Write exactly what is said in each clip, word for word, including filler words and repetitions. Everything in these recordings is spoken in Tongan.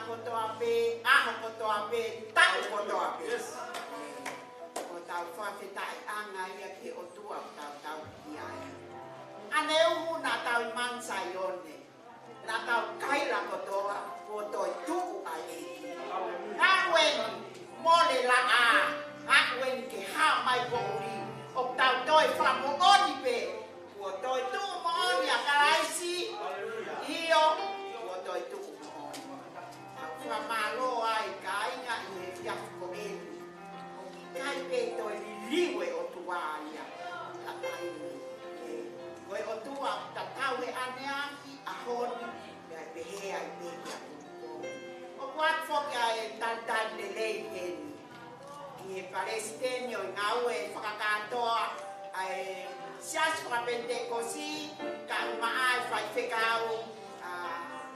kotoa pē, ʻaho kotoa pē, taʻu kotoa pē. Ko hotau fakafetaʻiʻanga ia ki he ʻOtua ʻoku tau tauhi ai. ʻAneuhu naʻa tau ʻi Mount Zion, naʻa tau kaila kotoa, kuo toe tuʻu ʻa e ʻEiki. Aʻu eni, mole laʻā, aʻu eni ke hā mai poʻuli, ʻoku tau toe fakamoʻoni pē, kuo toe tuʻu moʻoni ʻa Kalaisi, ʻio, kuo toe tuʻu moʻoni. Tau fakamālō ai kāinga ʻi he efiafi ko eni. ʻOku ʻikai pē toe liliu e ʻOtua ia. Ka taimi, ē, ko e ʻOtua tatau he ʻaneafi, ʻaho ni, pea pehē ai pē kia koukou. ʻOku ʻoatu foki ʻa e talitali lelei eni ki he palesiteni ʻo e ngāue fakakātoa ʻa e Siasi Fakapenitekosi, kae ʻumaʻā e faifekau, ʻa,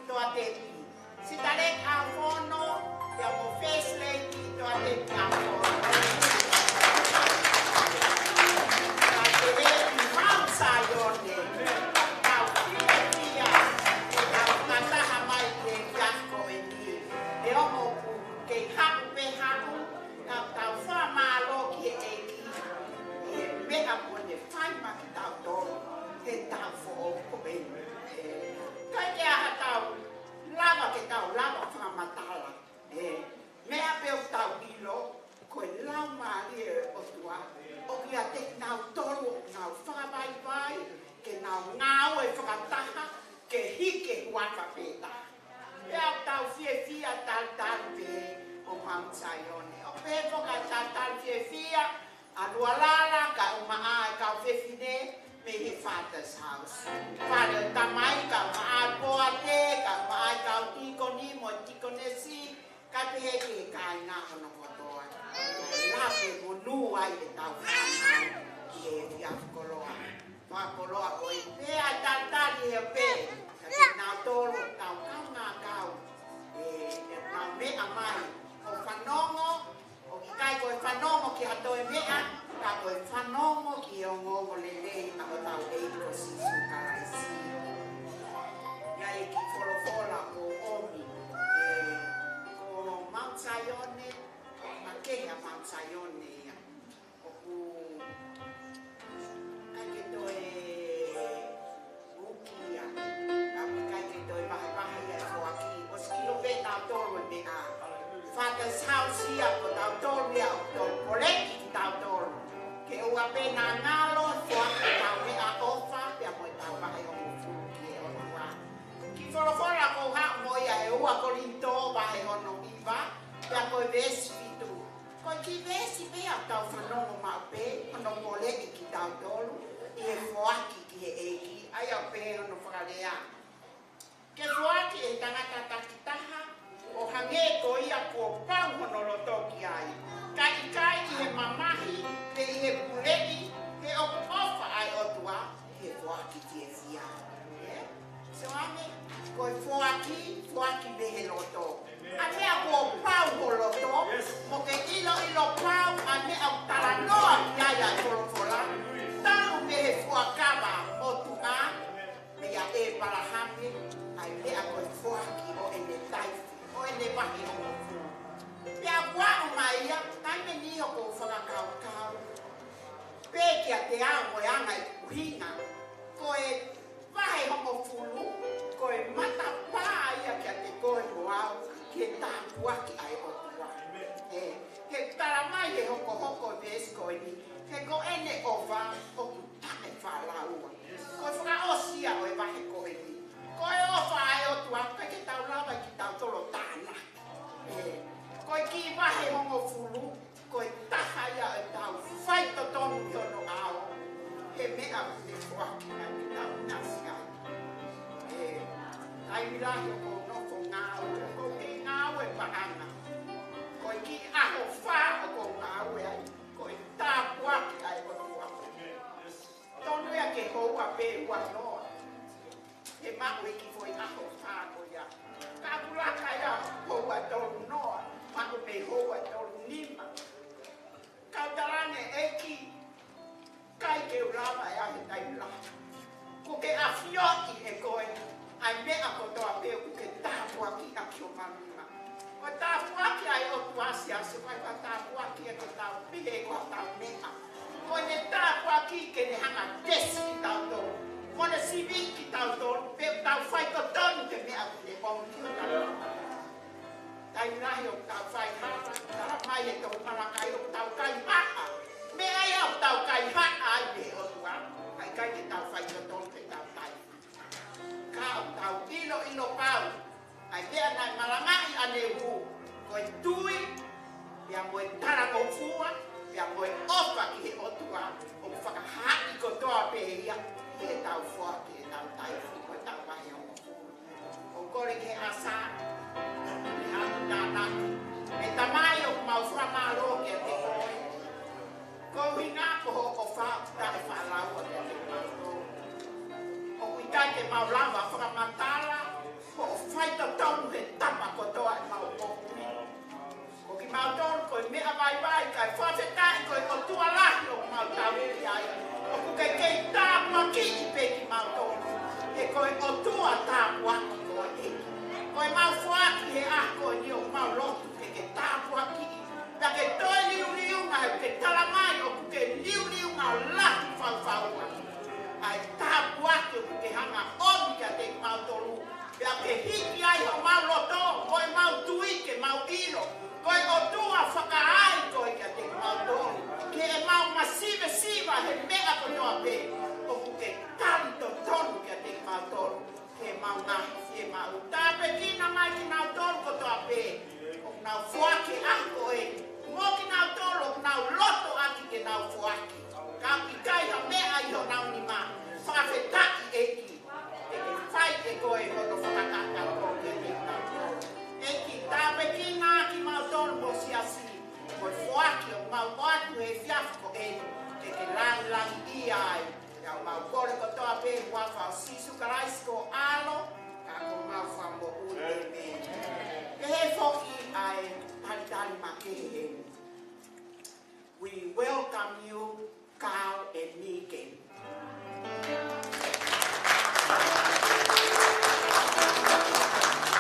Toa Tepi. Sitaleki ʻAofono, pea mo First Lady Toa Tepi ʻAofono. Kae pehē ki Mount Zion, tau fiefia, tau fakataha mai ki he efiafi ko eni. He ʻoku kei haʻu pē haʻu, ka tau fakamālō ki he ʻEiki, he meʻa kuo ne fai maʻa kitautolu, he taʻu foʻou ko eni. ʻIkai ke ʻi ai haʻatau lava ke tau lava fakamatala. Ē, meʻa pē ʻoku tau ʻilo, ko e Laumālie ʻo e ʻOtua, ʻoku ʻiate kinautolu ʻoku nau fakavaivai, ke nau ngāue fakataha, ke hiki e huafa pē taha. Pea ʻoku tau fiefia talitali pē ʻo Mount Zion. ʻOku pehē foki ʻa e talitali fiefia, ʻa Lualala, kae ʻumaʻā e kau fefine mei he Father's House. Fale ʻo e Tamai, kae ʻumaʻā e poate, kae ʻumaʻā e kau tīkoni mo e tīkonesi, kae pehē ki he kāinga hono kotoa. Lave monū ai ʻetau fānau ʻi he efiafi koloa. Fakakoloa ko e pea tatali he pē, ka te nau tolo tau kaungā kau. Ē, ʻe nau meʻa mai, ʻo fanongo, ʻoku ʻikai ko e fanongo ki ha toe meʻa, ka ko e fanongo ki he ongoongolelei ʻa hotau ʻEiki ko Sīsū Kalaisi. ʻI ai e kiʻi folofola ʻoku ou ʻomi, ē, ko Mount Zion, makehe ʻa Mount Zion ia. ʻOku ʻikai ke toe uki ia, ka ʻoku ʻikai ke toe vahevahe ia e foaki, ʻosi ʻilo pē tautolu e meʻa. Father's House ia, ko tautolu ia ʻoku toe koleki kitautolu. Ke ʻoua pē naʻa ngalo e foaki ʻetau meʻaʻofa, pea mo ʻetau vahehongofulu ki he ʻOtua. Kiʻi folofola ʻoku ou haʻu mo ia he ua Kolinitō vahe hono hiva, pea ko e veesi fitu. Ko e kiʻi veesi pē ʻoku tau fanongo maʻu pē, hono koleki kitautolu, ʻi he foaki ki he ʻEiki, ʻa ia ʻoku pehē hono fakalea. Ke foaki ʻe he tangata takitaha, ʻo hangē ko ia kuo pau hono loto ki ai. Ka ʻikai ʻi he mamahi, pe ʻi he puleʻi, he ʻoku ʻofa ʻa e ʻOtua, ʻi he foaki fiefia. Ē? Sio ange, ko e foaki, foaki mei he loto. ʻA e meʻa kuo pau ho loto, mo ke ʻiloʻilo pau ʻa e meʻa ʻoku talanoa ki ai ʻa e folofola, talu mei he fuakava motuʻa, meia ʻĒpalahame, ʻa e meʻa ko e foaki ʻo ʻene taifi, ʻo ʻene vahehongofulu. Pea ʻoku aʻu mai ia, taimi ni ʻoku ou fakakaukau pē kiate au mo e anga ʻeku ʻuhinga, ko e vahehongofulu, ko e matapā ia kiate koe mo au, ki he tāpuaki ʻa e ʻOtua. Ē, he talamai he hokohoko veesi ko eni, he ko ʻene ʻofa ʻoku taʻefalaua. Ko e fakaʻosi ia ʻo e vahe ko eni. Ko e ʻofa ʻa e ʻOtua, ʻikai ke tau lava kitautolu ʻo tānaki. Ē, ko e kiʻi vahehongofulu, ko e taha ia ʻetau faitotonu ki hono ʻao. He meʻa ʻoku ne foaki mai ke tau ʻinasi ai. Ē, taimi lahi ʻoku ou nofo ngāue, ʻoku ou kei ngāue paʻanga. Ko e kiʻi ʻaho fā ʻoku ou ngāue ai, ko e tāpuaki ʻa e ʻOtua. Tonu ia ke houa pē ua noa. He maʻu e kiʻi foʻi ʻaho fā ko ia. Ka ʻoku laka ia houa tolu noa, maʻu mei houa tolu nima. Kau talaange, ʻEiki, ʻikai ke u lava ia he taimi lahi. Kuo ke ʻafioʻi ʻe koe ʻa e meʻa kotoa pē ʻoku ke tāpuakiʻaki ʻo Māmima. Ko e tāpuaki ʻa e ʻOtua, Siasi, ʻoku ʻikai ko ha tāpuaki ia ke tau pehē ko hotau meʻa. Ko ʻene tāpuaki ke ne hanga ʻo tesi kitautolu, mo ne sivi kitautolu, pe tau fai totonu ki he meʻa ʻoku ne ʻomi ki hotau. Taimi lahi ʻoku tau fai hala, talamai ʻe he tohi Malakai ʻoku tau kaihaʻa. Meʻa ia ʻoku tau kaihaʻa ai mei he ʻOtua, kae ʻikai ke tau fai totonu pe tau tai. Ka ʻoku tau ʻiloʻilo pau ʻa e meʻa naʻe malangaʻi ʻaneuhu, ko e tui, pea mo e talangofua, pea mo e ʻofa ki he ʻOtua, ʻoku fakahaaʻi kotoa pē ia ʻi heʻetau foaki ʻetau taifi mo ʻetau vahehongofulu. ʻOku ou kole ki he ʻasa, ʻi he ʻaho ni, ʻe Tamai, ʻoku mau fakamālō kiate koe. Ko e ʻuhinga ko hoʻo ʻofa taʻefaʻalaua kiate kimautolu. ʻOku ʻikai ke mau lava ʻo fakamatala hoʻo faitotonu he tapa kotoa ʻemau moʻui. Ko kimautolu ko e meʻa vaivai, kae fakafetaʻi ko e ʻOtua lahi ʻoku mau tauhi ai. ʻOku ke kei tāpuakiʻi pē kimautolu. He ko e ʻOtua tāpuaki koe. Ko ʻemau foaki he ʻaho ni ʻoku mau lotu ke ke tāpuakiʻi. Pea ke toe liuliunga, he ʻoku ke talamai ʻoku ke liuliunga ʻo lahi faufaua. ʻA e tāpuaki ʻoku ke hanga ʻo ʻomi kiate kimautolu. Pea ke hiki ai homau loto, ko ʻemau tui ke mau ʻilo ko e ʻOtua fakaai koe kiate kimautolu. Ke ʻemau masivesiva he meʻa kotoa pē, ʻoku ke tali totonu kiate kimautolu. Ke mau ngaahi fiemaʻu. Tāpuekina mai kinautolu kotoa pē ʻoku nau foaki ʻa e ʻaho ni, mo kinautolu ʻoku nau loto ʻaki ke nau foaki, ka ʻikai ha meʻa ʻi honau nima. Fakafetaʻi ʻEiki, ʻe ke fai ʻe koe hono fakakakato kiate kimautolu. ʻEiki, tāpuekina kimautolu mo e siasi, ko e foaki ʻoku mau ʻoatu he efiafi ko eni, ke ke langilangiʻia ai. Pea ʻoku mau kole kotoa pē ʻi he huafa ʻo Sīsū Kalaisi ko ho ʻAlo, ka ko homau Fakamoʻui. ʻĒmeni. Pehē foki ʻa e talitali makehe. We welcome you, Carl and Megan.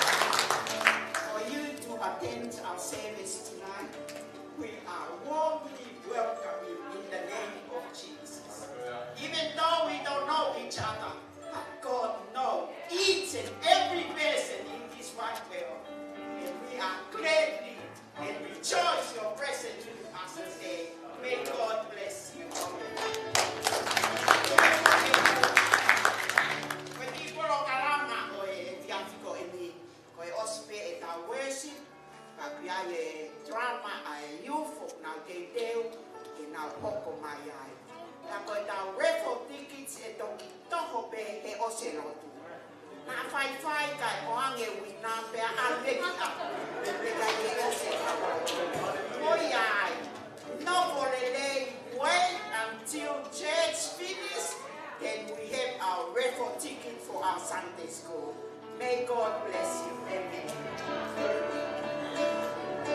For you to attend our service tonight, we are warmly welcoming in the name of Jesus. Even though we don't know each other, but God knows each and every person in this wide world. And we are gladly and rejoice your presence with us today. May God bless you. Ko e kiʻi polokalama ʻo e efiafi ko eni, ko e ʻosi pē ʻetau worship, ka ʻoku ʻi ai e drama ʻa e youth ʻoku nau teuteu ke nau hoko mai ai. Ka ko ʻetau raffle tickets ʻe toki toho pē he ʻosi e lotu. Naʻa faifai kae ʻoange uini pea ʻalu ʻo kiʻi ʻalu. Pea ʻikai ke ʻosi e lotu. Ko ia ai. Nofo lelei, wait until church finish, then we have our raffle ticket for our Sunday school. May God bless you. ʻĒmeni.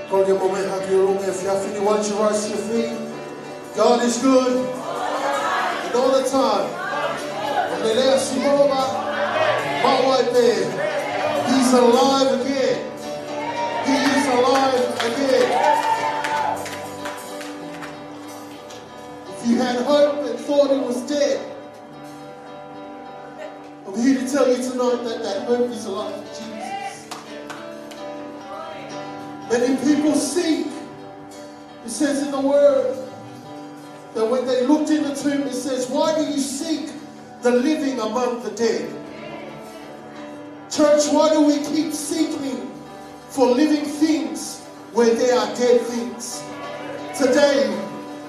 Kole ke mou haʻi ʻo ʻalu he efiafi ni, why don't you rise to your feet? God is good. And all the time. ʻOku lelei ʻa Sihova maʻu ai pē. He's alive again. He is alive again. If you had hope and thought he was dead, I'm here to tell you tonight that that hope is alive in Jesus. Many people seek, it says in the word, that when they looked in the tomb, it says, "Why do you seek the living among the dead?" Church, why do we keep seeking for living things where there are dead things? Today,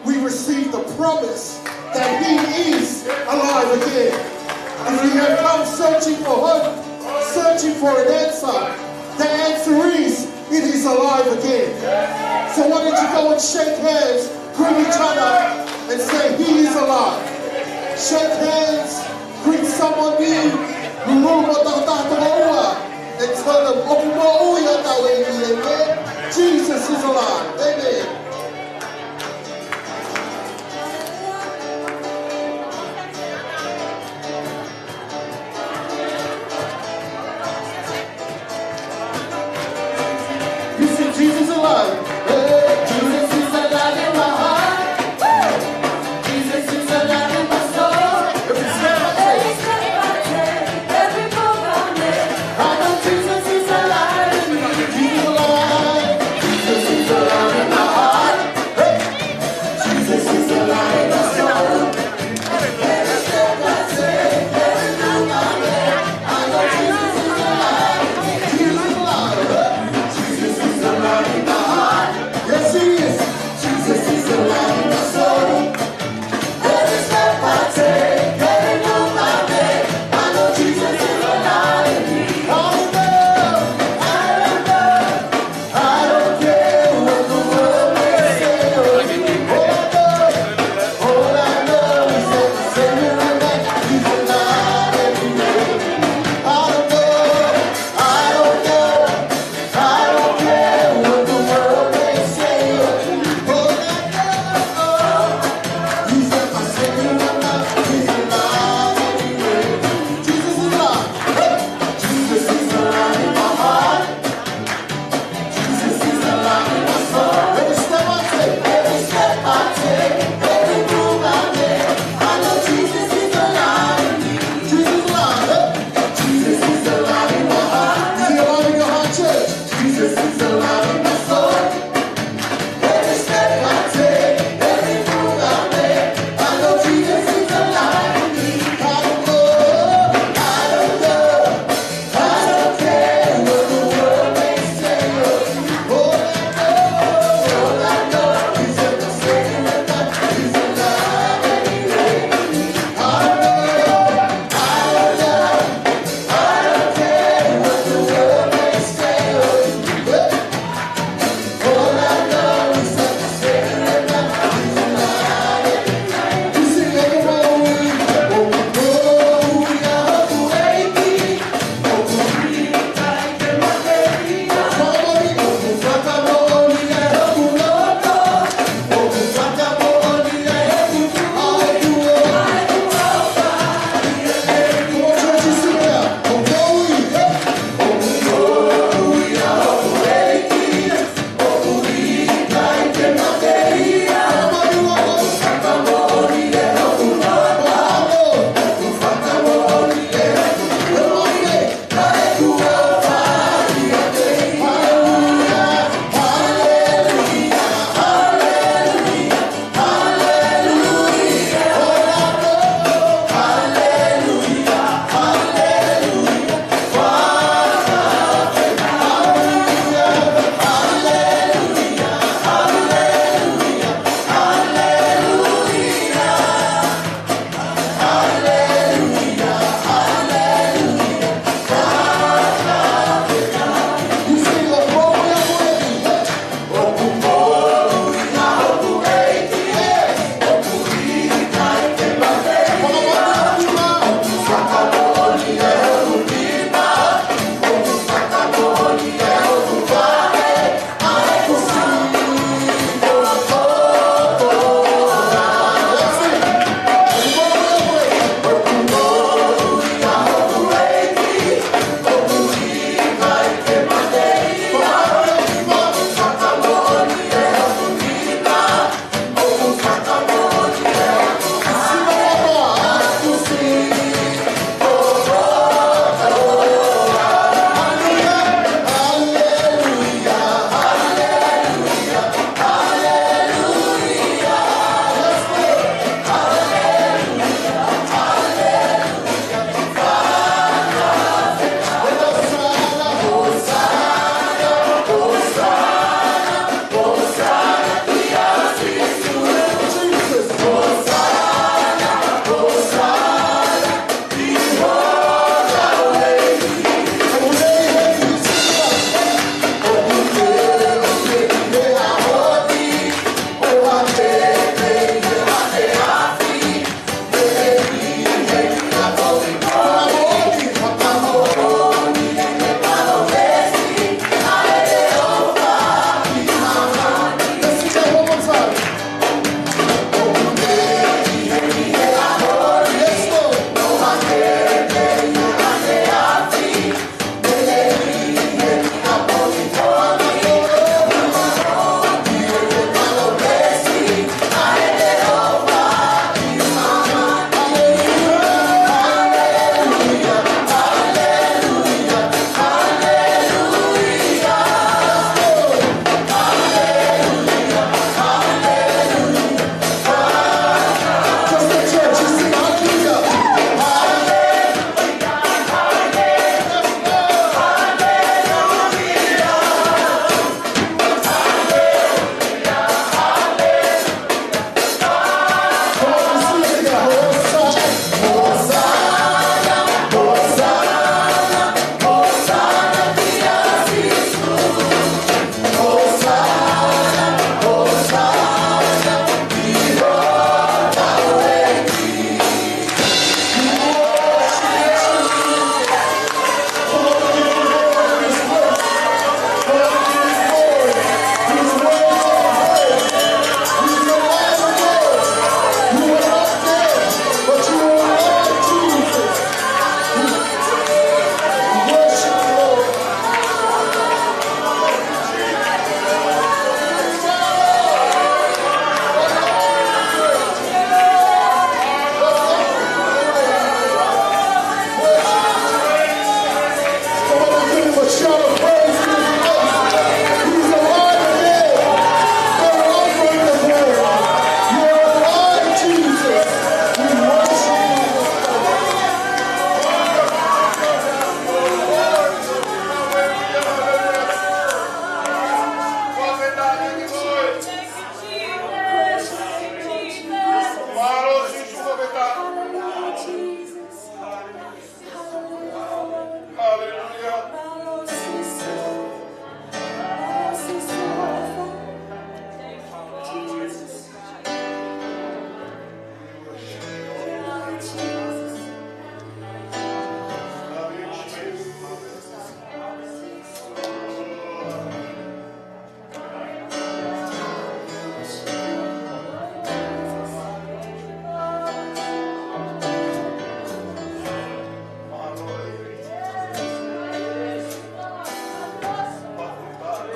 we receive the promise that he is alive again. If you have come searching for hope, searching for an answer, the answer is, it is alive again. So why don't you go and shake hands, greet each other, and say, "He is alive." Shake hands, greet someone new. Lulu mo taha taha tokoua. And tell them, "ʻOku moʻui ʻa hotau ʻEiki, amen. Jesus is alive." Amen.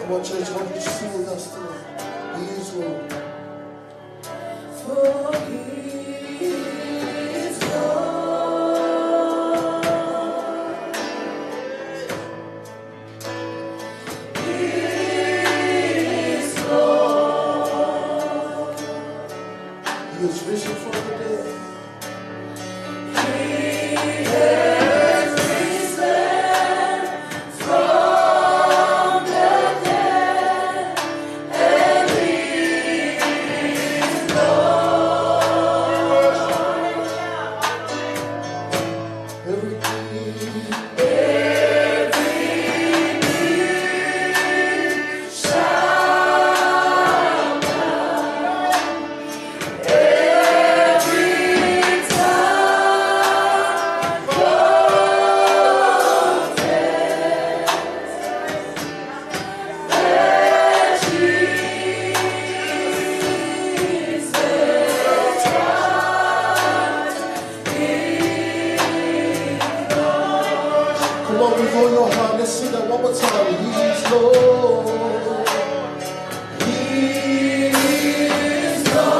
Come on, church, why don't you sing with us tonight? He is Lord. For he is Lord. He is Lord. He is risen from the dead. He has risen from the dead, and he is Lord. Every knee, every knee shall bow. Every tongue confess that Jesus Christ is Lord. Come on, with all your heart, let's sing that one more time. He's Lord. He is Lord.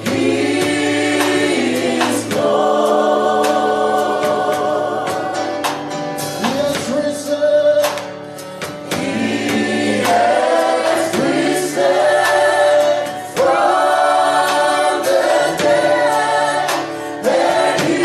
He is Lord. He has risen. He has risen from the dead, and he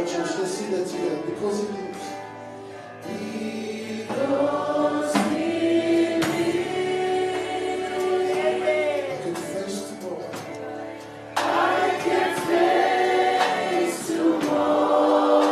Church, let's sing that together. Because he lives. I can face tomorrow.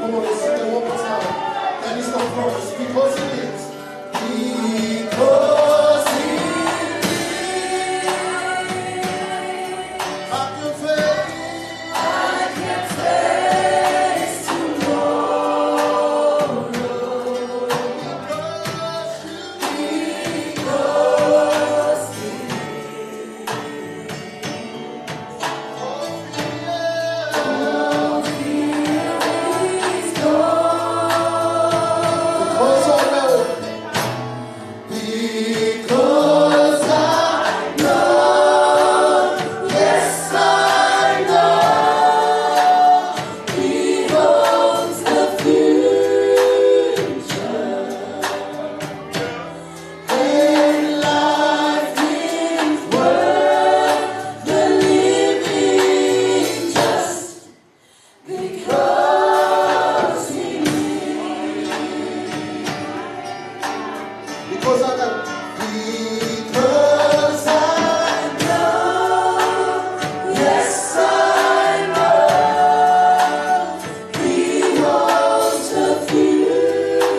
Come on, let's sing it one more time. That is the promise. Because he lives. Because he lives. I can face. I can face tomorrow. Because you. Because he lives. And life is worth the living just because he lives. Because I know, because I know, yes, I know, he holds the future.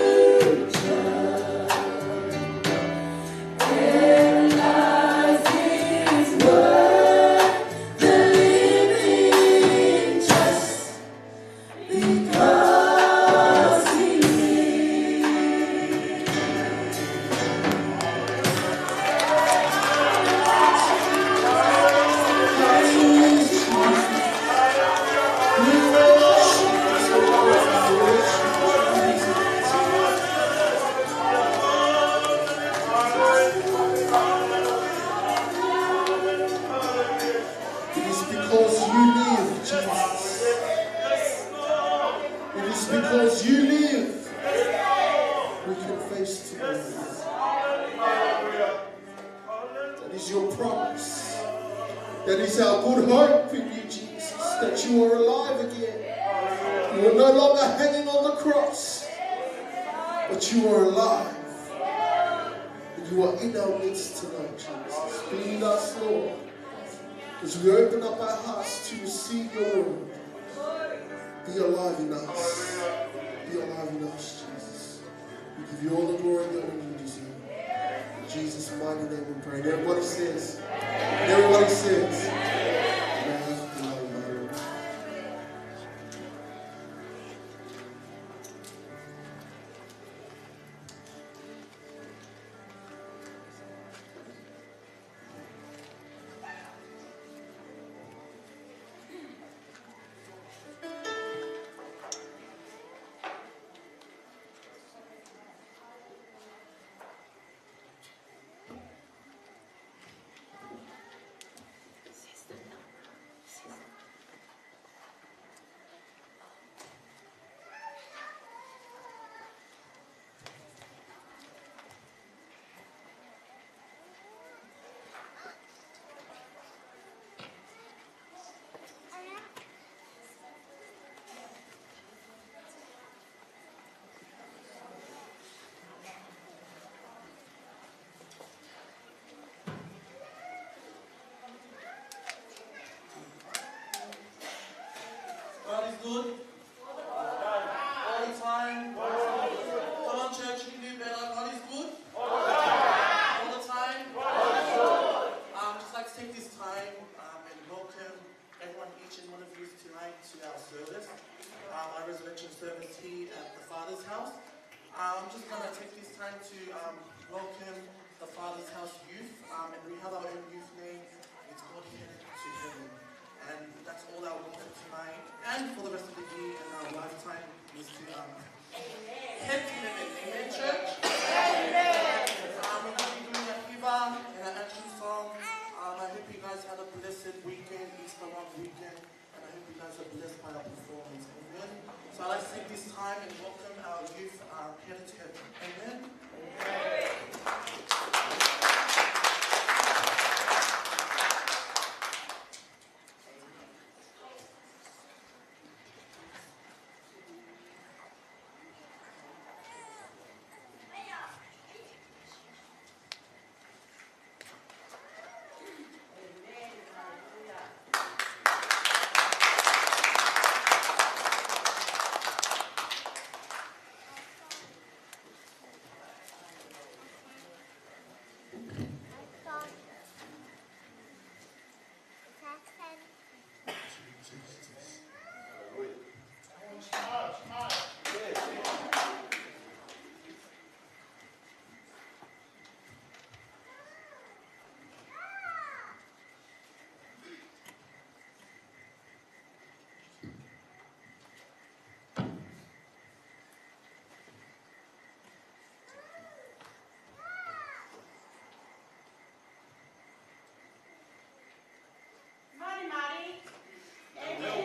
And life is worth the living just because he lives. It is because you live, Jesus. It is because you live we can face tomorrow. That is your promise. That is our good hope in you, Jesus, that you are alive again. You are no longer hanging on the cross, but you are alive. And you are in our midst tonight, Jesus. Be with us, Lord, as we open up our hearts to receive your word. Be alive in us. Be alive in us, Jesus. We give you all the glory that we deserve. In Jesus' mighty name we pray. And everybody says, and everybody says, amen. Amen. God is good. All the time. Come on, church, you can do better. God is good. All the time. Um, just like to take this time, um, and welcome Everyone, each and one of you tonight to our service, um, our resurrection service here at the Father's House. I'm just gonna take this time to, um, welcome the Father's House youth, um, and we have our own youth name. It's called Headed to Heaven. And that's all our welcome tonight and for the rest of the year and our lifetime is to, um, head to heaven. Amen, church? Um, we're gonna be doing a hiva and an action song. Um, I hope you guys have a blessed weekend, Easter long weekend, and I hope you guys are blessed by our performance. Amen. So I'd like to take this time and welcome our youth, um, Headed to Heaven. Amen. Mari, mari.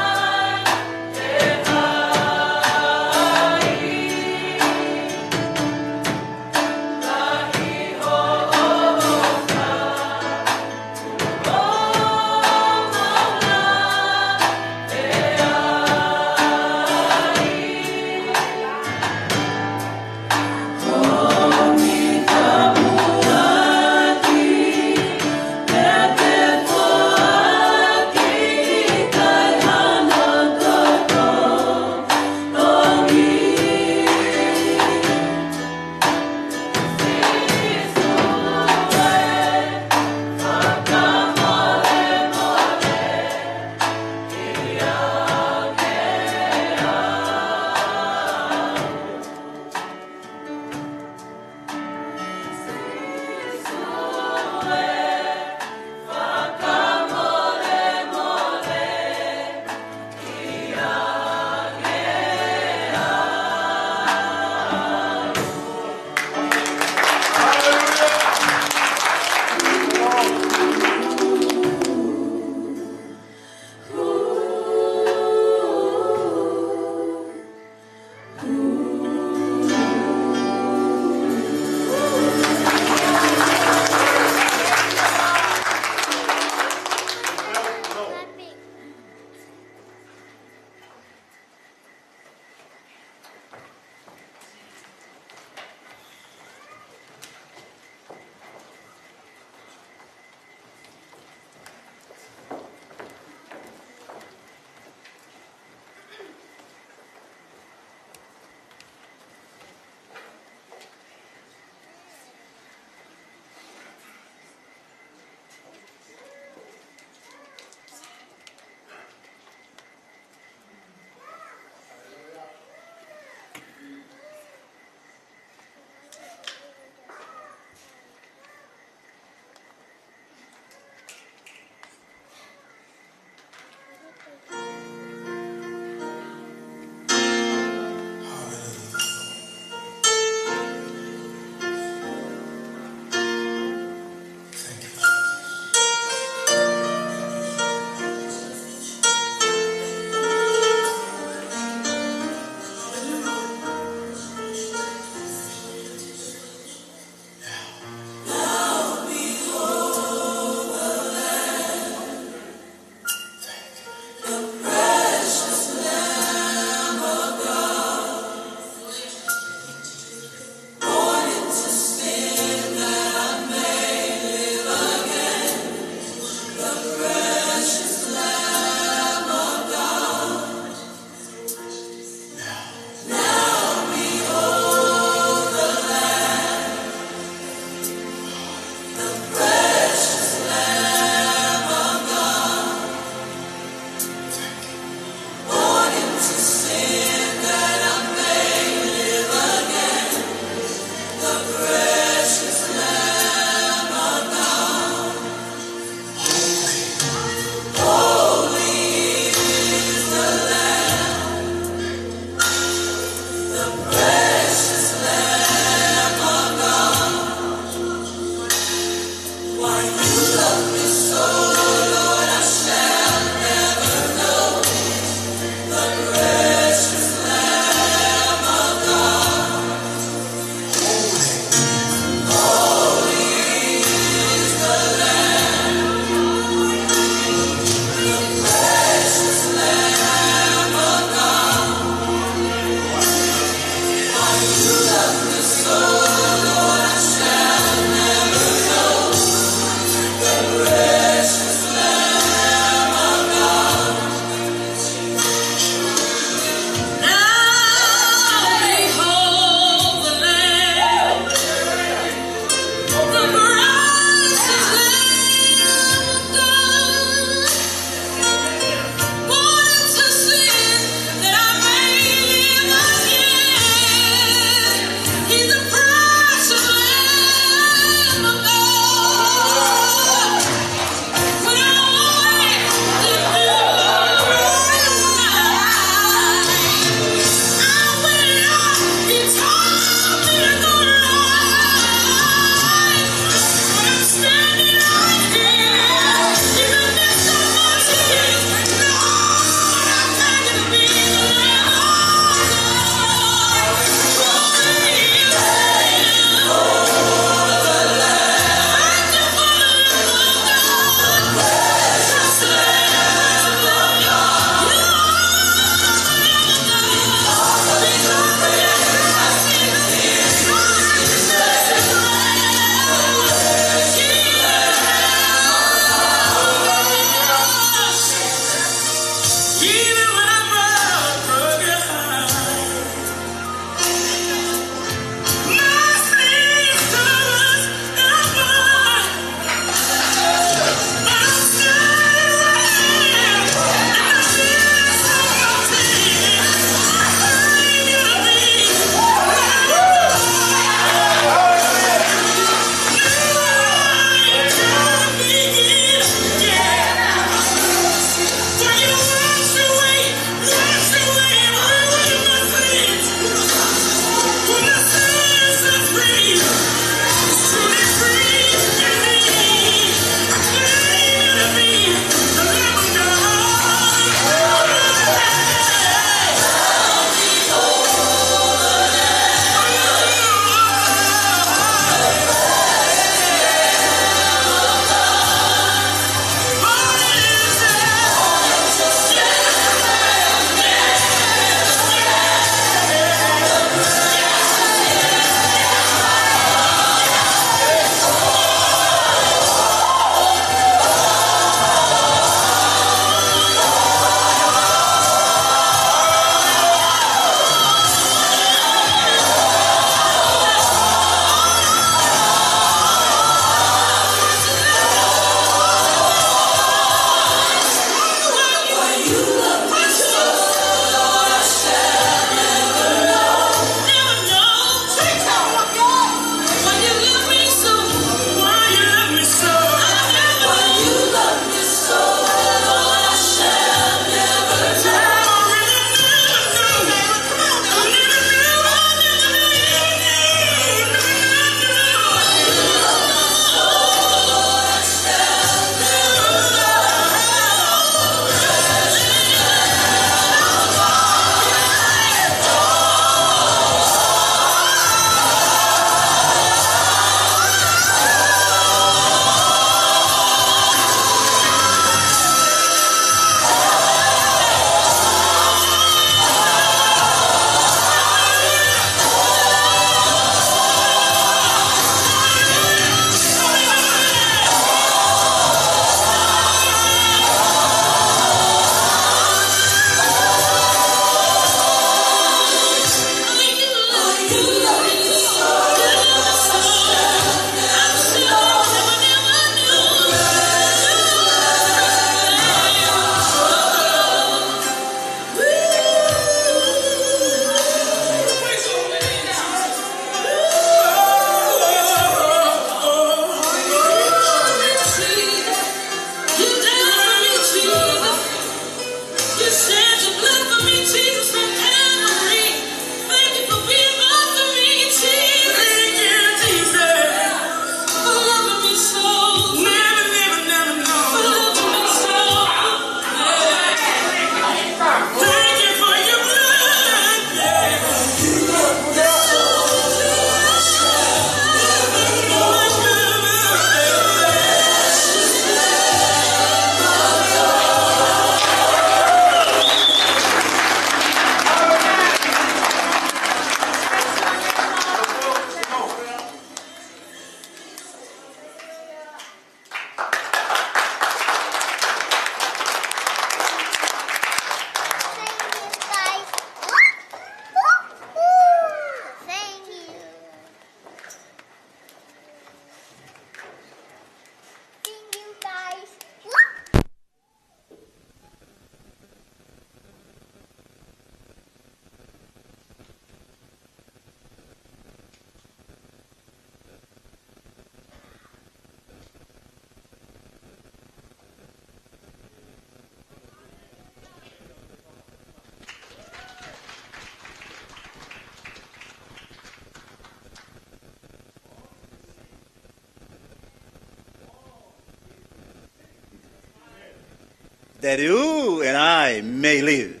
that you and I may live.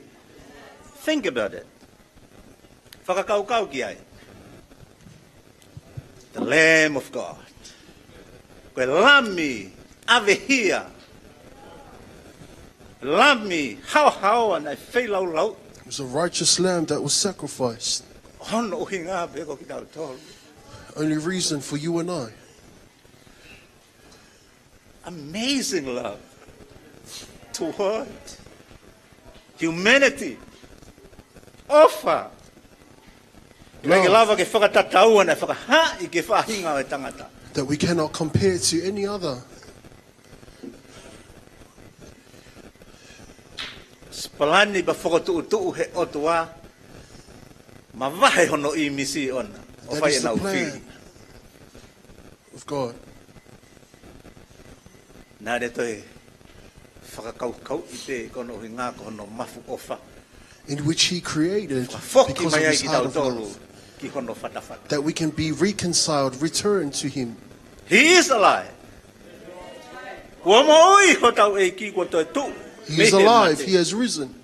Think about it. Fakakaukau ki ai. The Lamb of God. Ko e Lami ʻave hia. Lami haohaoa naʻe feilaulau. It was a righteous lamb that was sacrificed. Hono ʻuhinga pē ko kitautolu. Only reason for you and I. Amazing love toward humanity. ʻOfa. Love. ʻIkai ke lava ke fakatataua naʻe fakahaaʻi ki he faʻahinga ʻo e tangata. That we cannot compare to any other. Palani pea fokotuʻutuʻu he ʻOtua, mavahe hono ʻīmisi ʻoʻona, ʻo fai ʻenau fili. That is the plan of God. Naʻe toe fakakaukauʻi pē ko hono ʻuhinga ko hono mafu ʻofa. In which he created, because of his heart of love, foki mai ai kitautolu ki hono fatafata. That we can be reconciled, return to him. He is alive. Kuo moʻui hotau ʻEiki, kuo toe tuʻu mei he mate. He is alive. He has risen.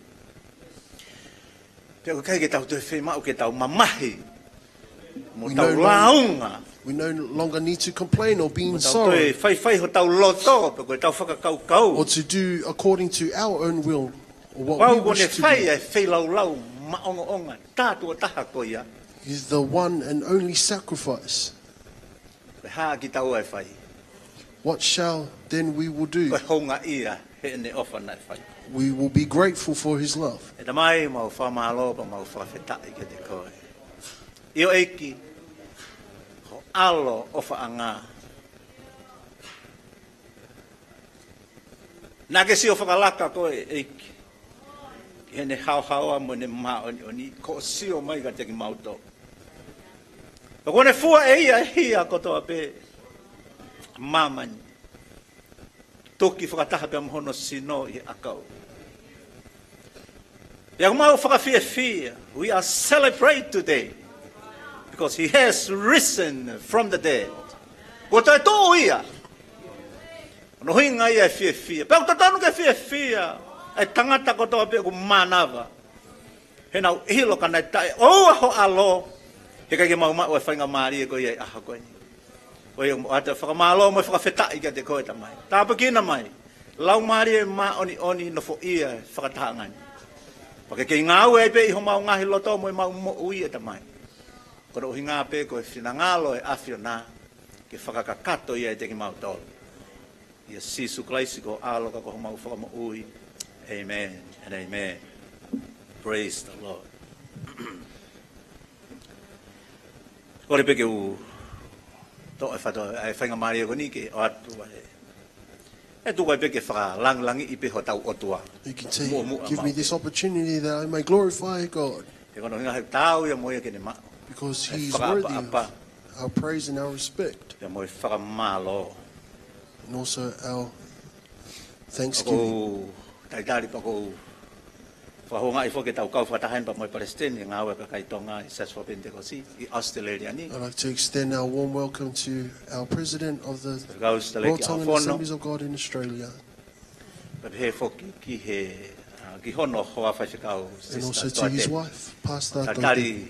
Pea ʻoku ʻikai ke tau toe fiemaʻu ke tau mamahi mo tau lāunga. We no long-, we no longer need to complain or be in sorrow. Mo tau toe faifai hotau loto, pe ko ʻetau fakakaukau. Or to do according to our own will or what we wish to do. Kuo ne fai ʻa e feilaulau maʻongoʻonga, tā tuʻo taha ko ia. Is the one and only sacrifice. Ko e hā kitaua ʻe fai? What shall then we will do? Ko e houngaʻia heʻene ʻofa naʻe fai. We will be grateful for his love. ʻE Tamai, mau fakamālō pea mau fakafetaʻi kiate koe. ʻIo ʻEiki, ho ʻAlo ʻofaʻanga. Naʻa ke sio fakalaka koe ʻEiki, ki heʻene haohaoa mo ʻene māʻoniʻoni, ko hoʻo sio mai kiate kimautolu. Pea kuo ne fua ʻe ia ʻa e hia kotoa pē ʻa māmani. Toki fakataha pea mo hono sino ʻi he ʻakau. Pea ʻoku mau fakafiefia, we are celebrate today, because he has risen from the dead. Kuo toe tuʻu ia. Ko hono ʻuhinga ia e fiefia. Pea ʻoku totonu ke fiefia ʻa e tangata kotoa pē ʻoku mānava. He naʻa nau ʻilo ka naʻe taʻeʻoua ho ʻAlo, he ʻikai ke mau maʻu e faingamālie ko ia ʻi he ʻaho ko eni. Ko ia ʻoku mau ʻoatu e fakamālō mo e fakafetaʻi kiate koe Tamai. Tāpuekina mai Laumālie Māʻoniʻoni nofoʻia e fakatahaʻanga ni. Pea ke kei ngāue ai pē ʻi homau ngaahi loto mo ʻemau moʻui ʻe Tamai. Ko hono ʻuhinga pē ko e finangalo e ʻAfiona ke fakakakato ia ʻiate kimautolu. ʻIa Sīsū Kalaisi ko ho ʻAlo ka ko homau Fakamoʻui. Amen and amen. Praise the Lord. Kole pē ke u toʻo e fato, ʻa e faingamālie ko eni ke ʻoatu ʻa e, ʻe tuku ai pē ke fakalangilangiʻi pē hotau ʻOtua. You can take, muʻomuʻa give me this opportunity that I may glorify God. He ko hono ʻuhinga he taau ia mo ia ke ne maʻu. Because he is worthy of our praise and our respect. Pea mo e fakamālō. And also our thanksgiving. Pea ʻoku ou talitali pea ʻoku ou fakahoungaʻi foki ke tau kau fakataha heni pea mo e Palesiteni ʻo e Ngāue ʻa e Kakai Tonga ʻi he Siasi Fakapenitekosi ʻi ʻAositelēlia ni. I'd like to extend our warm welcome to our President of the Royal Tongan Assemblies of God in Australia. Pea pehē foki ki he, uh, ki hono hoa faifekau, Sister Toate. And also to his wife, Pastor Toate. Talitali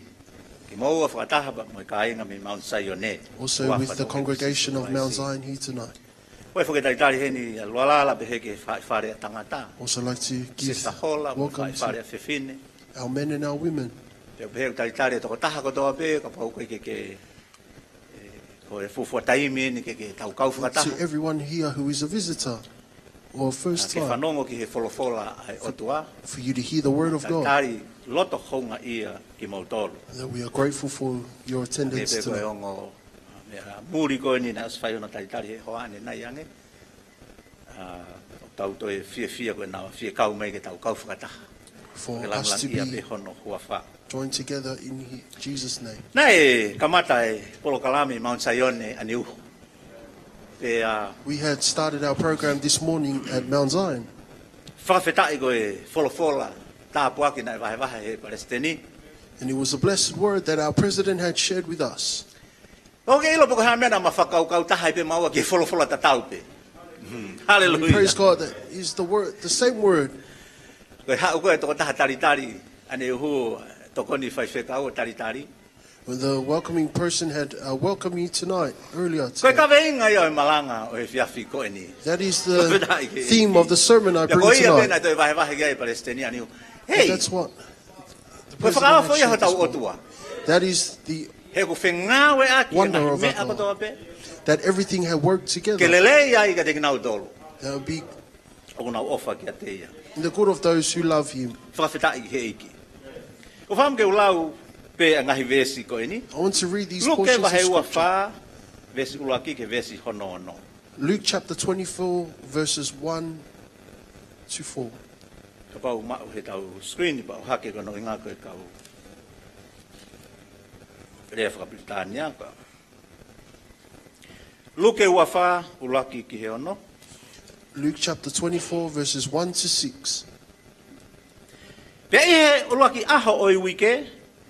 kimoua fakataha pea mo e kāinga mei Mount Zion ē. Also with the congregation of Mount Zion here tonight. Ko e foki talitali heni ʻa Lualala pehē ki he fa-, fale ʻa tangata. Also like to give welcome to our men and our women. Sister Hola, mo e fale ʻa fefine. Pea pehē talitali e tokotaha kotoa pē, kapau ʻoku ʻikai ke, ke, ʻe, ko e fuofua taimi eni ke, ke tau kau fakataha. To everyone here who is a visitor or first time. Ke fanongo ki he folofola ʻa e ʻOtua. For, for you to hear the word of God. Talitali loto houngaʻia kimoutolu. That we are grateful for your attendance tonight. Pea pehē ko e ongo meʻa muli ko eni naʻe ʻosi fai hono talitali he hoʻatā ʻanenai ange. ʻA, ʻoku tau toe fiefia ko e naʻa fie kau mai ke tau kau fakataha. For us to be joined together in hi-, Jesus' name. Ke langilangiʻia pē hono huafa. Naʻe kamata e polokalama ʻi Mount Zion ʻaneuhu. Pea, ʻa, we had started our program this morning at Mount Zion. Fakafetaʻi ko e folofola tāpuaki naʻe vahevahe he Palesiteni. And it was a blessed word that our president had shared with us. ʻOku ke ʻilo pe ko e hā e meʻa naʻa ma fakakaukau taha ai pē maua ki he folofola tatau pē. Haleluia. Praise God. That is the word, the same word. Ko e haʻu ko ē tokotaha talitali, ʻaneuhu, tokoni faifekau ʻo talitali. When the welcoming person had uh, welcomed me tonight, earlier Ko e today. Kaveinga ia ʻo e malanga ʻo e efiafi ko eni. That is the theme of the sermon I bring tonight. Naʻe toe vahevahe ki ai ʻa Palesiteni ʻaneuhu. Hei, That's what the ko e fakaofo ia hotau ʻOtua. That is the He ʻoku fengāueʻaki e ngaahi meʻa kotoa pē. That everything had worked together. Ke lelei ai kiate kinautolu. That would be ʻOku nau ʻofa kiate ia. In the good of those who love him. Fakafetaʻi he ʻEiki. ʻOfa ke u lau pē ʻa e ngaahi veesi ko eni. I want to read these Luke portions of vahe ua scripture. fā, veesi ʻuluaki ki he veesi hono ono. Luke chapter twenty-four, verses one to four. Kapau ʻoku maʻu he tau screen pea ʻohake ko hono ʻuhinga ko e kau lea fakapilitānia ka. Luke ua fā, ʻuluaki ki he ono. Luke chapter twenty-four, verses one to six. Pea ʻi he ʻuluaki ʻaho ʻo e uike,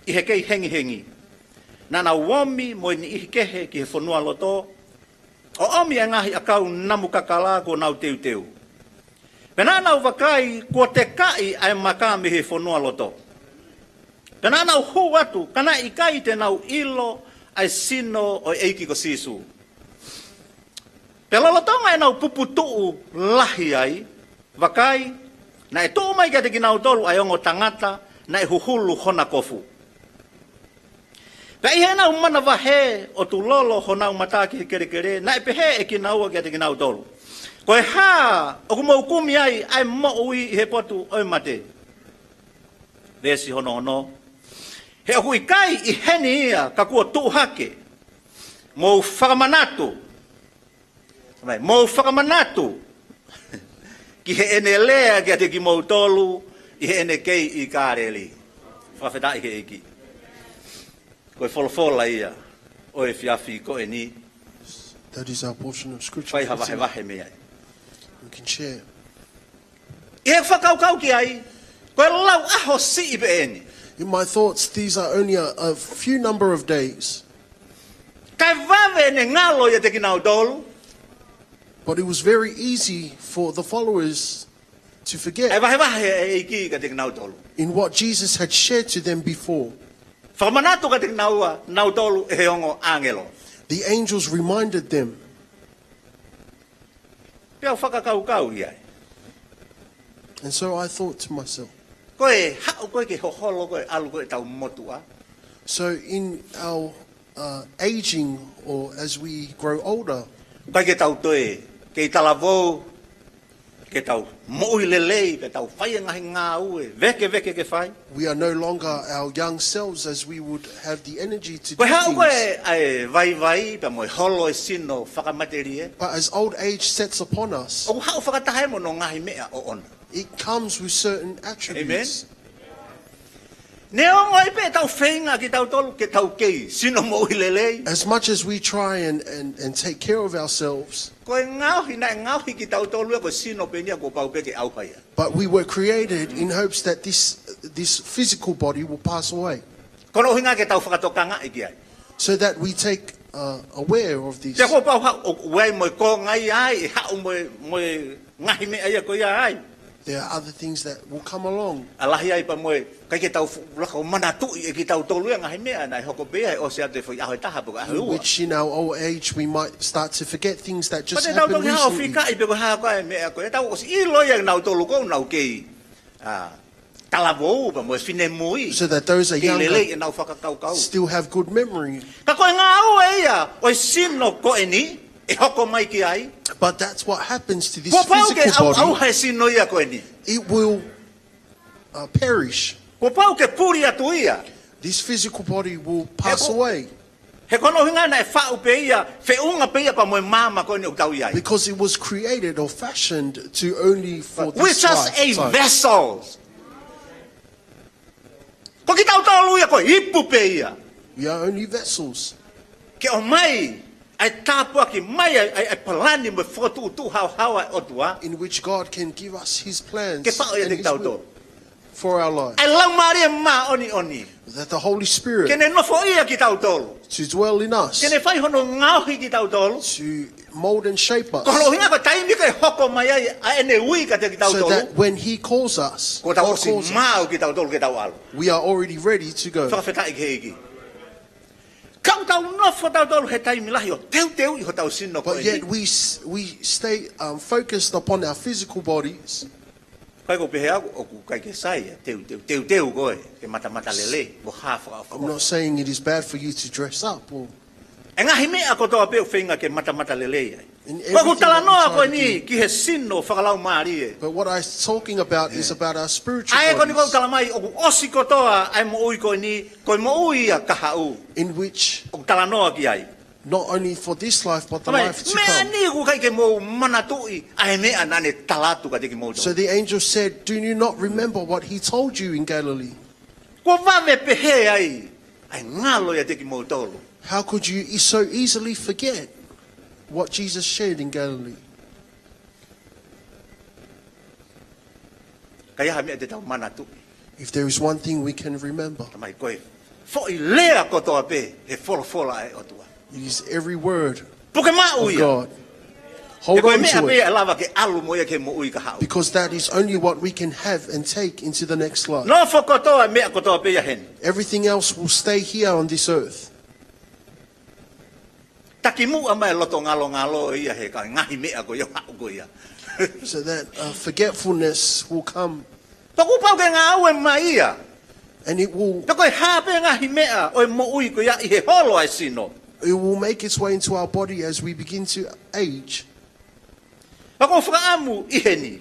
ʻi he kei hengihengi, naʻa nau omi mo e niʻihi kehe ki he fonualoto, ʻo omi ʻa e ngaahi ʻakau namu kakala kuo nau teuteu. Pea naʻa nau vakai kuo tekaʻi ʻa e maka mei he fonualoto. Pea naʻa nau hū atu, ka naʻe ʻikai te nau ʻilo ʻa e sino ʻo e ʻEiki ko Sīsū. Pea lolotonga ʻenau puputuʻu lahi ai, vakai, naʻe tuʻu mai kiate kinautolu ʻa e ongo tangata naʻe huhulu hona kofu. Pea ʻi heʻenau manavahē ʻo tulolo honau mata ki he kelekele, naʻe pehē ʻe kinaua kiate kinautolu, Ko e hā ʻoku mou kumi ai ʻa e moʻui ʻi he potu ʻo e mate? Veesi hono ono. He ʻoku ʻikai ʻi heni ia ka kuo tuʻu hake. Mou fakamanatu. Mou fakamanatu ki heʻene lea kiate kimoutolu ʻi heʻene kei ʻi Kāleli. Fakafetaʻi he ʻEiki. Ko e folofola ia ʻo e efiafi ko eni. That is our portion of scripture. Fai ha for tonight. Vahevahe mei ai. We can share. ʻI he fakakaukau ki ai, ko e lau ʻaho siʻi pē eni. In my thoughts, these are only a, a few number of days. Kae vave ʻene ngalo ʻiate kinautolu. But it was very easy for the followers to ʻA e forget vahevahe ʻa e ʻEiki kiate kinautolu. in what Jesus had shared to them before. Fakamanatu kiate kinaua, nautolu ʻe he ongo ʻāngelo. The angels reminded them. Pea u fakakaukau ʻi ai. And so I thought to myself, Ko e haʻu ko ē ke hoholo ko ē ʻalu ko ē ʻetau motuʻa. So in our uh, aging or as we grow older, ʻIkai ke tau toe kei talavou, ke tau moʻui lelei, ke tau fai e ngaahi ngāue, vekeveke ke fai. We are no longer our young selves as we would have the energy to Ko e do haʻu ko things. ē ʻa e vaivai, pea mo e holo e sino fakamatelie. But as old age sets upon us, ʻOku haʻu fakataha mo hono ngaahi meʻa ʻoʻona. It comes with certain attributes. Neongo ai pē ʻetau feinga kitautolu ke tau kei sino moʻui lelei. As much as we try and, and, and take care of ourselves, Ko e ngaohi, naʻe ngaohi kitautolu ia ko e sino pē eni ia kuo pau pē ke ʻauha ia. But we were created in hopes that this, this physical body will pass away, Ko hono ʻuhinga ke tau fakatokangaʻi ki ai. So that we take uh, aware of this. Pea kuo pau haʻu, ʻoku ʻi ai mo e konga ia ai, ʻe haʻu mo e, mo e ngaahi meʻa ia ko ia ai. There are other things that will come along. ʻA lahi ai pea mo e, ʻikai ke tau fu-, laka ʻo manatuʻi ʻe kitautolu ia ngaahi meʻa naʻe hoko pē ia ʻe ʻosi atu e foʻi ʻaho ʻe taha pe ko e ʻaho ʻe ua. Which in our old age we might start to forget things that just Pea te tau happened toki haʻu ʻo recently. Fikaʻi pe ko e hā ko ē meʻa ko ē. Tau ʻosi ʻilo ia ʻe nautolu ko ē ʻoku nau kei, ā, talavou pea mo e finemui. So that those are Kei younger lelei ʻenau fakakaukau. Still have good memory. Ka ko e ngāue ia ʻo e sino ko eni, ʻe hoko mai ki ai. But that's what happens to this Kuo pau ke physical au, au body. He sino ia ko eni. It will uh, perish. Kuo pau ke puli atu ia. This physical body will pass He ko- away He ko hono ʻuhinga naʻe faʻu pē ia, feʻunga pē ia pea mo e maama ko eni ʻoku tau ʻi ai. Because it was created or fashioned to only for We're this just a lifetime. Vessels. Ko kitautolu ia ko e ipu pē ia. We are only vessels Ke ʻomai, ʻa e tāpuaki mai, ʻa e, ʻa e, ʻa e palani mo e fokotuʻutuʻu haohaoa ʻa e ʻOtua. In which God can give us his plans Ke faʻo ia and te his will kitautolu. For our life. ʻA e Laumālie Māʻoniʻoni. That the Holy Spirit Ke ne nofoʻia kitautolu. To dwell in us, Ke ne fai hono ngaohi kitautolu. To mold and shape us. Ko hono ʻuhinga ko e taimi ke hoko mai ai ʻa ʻene ui kiate kitautolu, so that when he calls us, kuo tau ʻosi maau kitautolu ke tau ʻalu. We are already ready to go. Fakafetaʻi ki he ʻEiki. Ka ʻoku tau nofo tautolu he taimi lahi ʻo teuteuʻi hotau sino ko eni. But yet we, we stay um, focused upon our physical bodies. Ka ʻoku ou pehē au ʻoku ʻikai ke sai ʻa e teuteu, teuteu ko ē ke matamata lelei, mo ha fakaʻofoʻofa. I'm not saying it is bad for you to dress up or ʻE ngaahi meʻa kotoa pē ʻoku feinga ke matamata lelei ai. Ko ʻeku talanoa ko eni ki he sino fakalaumālie. But what I'm talking about is about our spiritual bodies. ʻA ē ko eni ʻoku ou tala mai ʻoku ʻosi kotoa ʻa e moʻui ko eni, ko e moʻui ia kahaʻu. In which ʻoku talanoa ki ai. Not only for this life, but the life to come. Meʻa ni ʻoku ʻikai ke mou manatuʻi ʻa e meʻa naʻa ne tala atu kiate kimoutolu. So the angel said, "Do you not remember what he told you in Galilee?" Kuo vave pehē ai ʻa e ngalo ʻiate kimoutolu. How could you e- so easily forget what Jesus shared in Galilee? Ka ʻi ai ha meʻa te tau manatuʻi. If there is one thing we can remember, Tamai ko e foʻi lea kotoa pē he folofola ʻa e ʻOtua. It is every word Puke maʻu of ia. God. He Hold ko e on meʻa to pē it, ʻe lava ke ʻalu mo ia ki he moʻui kahaʻu. Because that is only what we can have and take into the next life. Nofo kotoa e meʻa kotoa pē ia heni. Everything else will stay here on this earth. Takimuʻa mai e loto ngalongalo ia he ko e ngaahi meʻa ko ia ʻoku haʻu ko ia. So that uh, forgetfulness will come. Pea kuo pau ke ngāue mai ia. And it will, Pea ko e hā pē ngaahi meʻa ʻo e moʻui ko ia ʻi he holo ʻa e sino. It will make its way into our body as we begin to age. Pea ʻoku ou fakaʻamu ʻi heni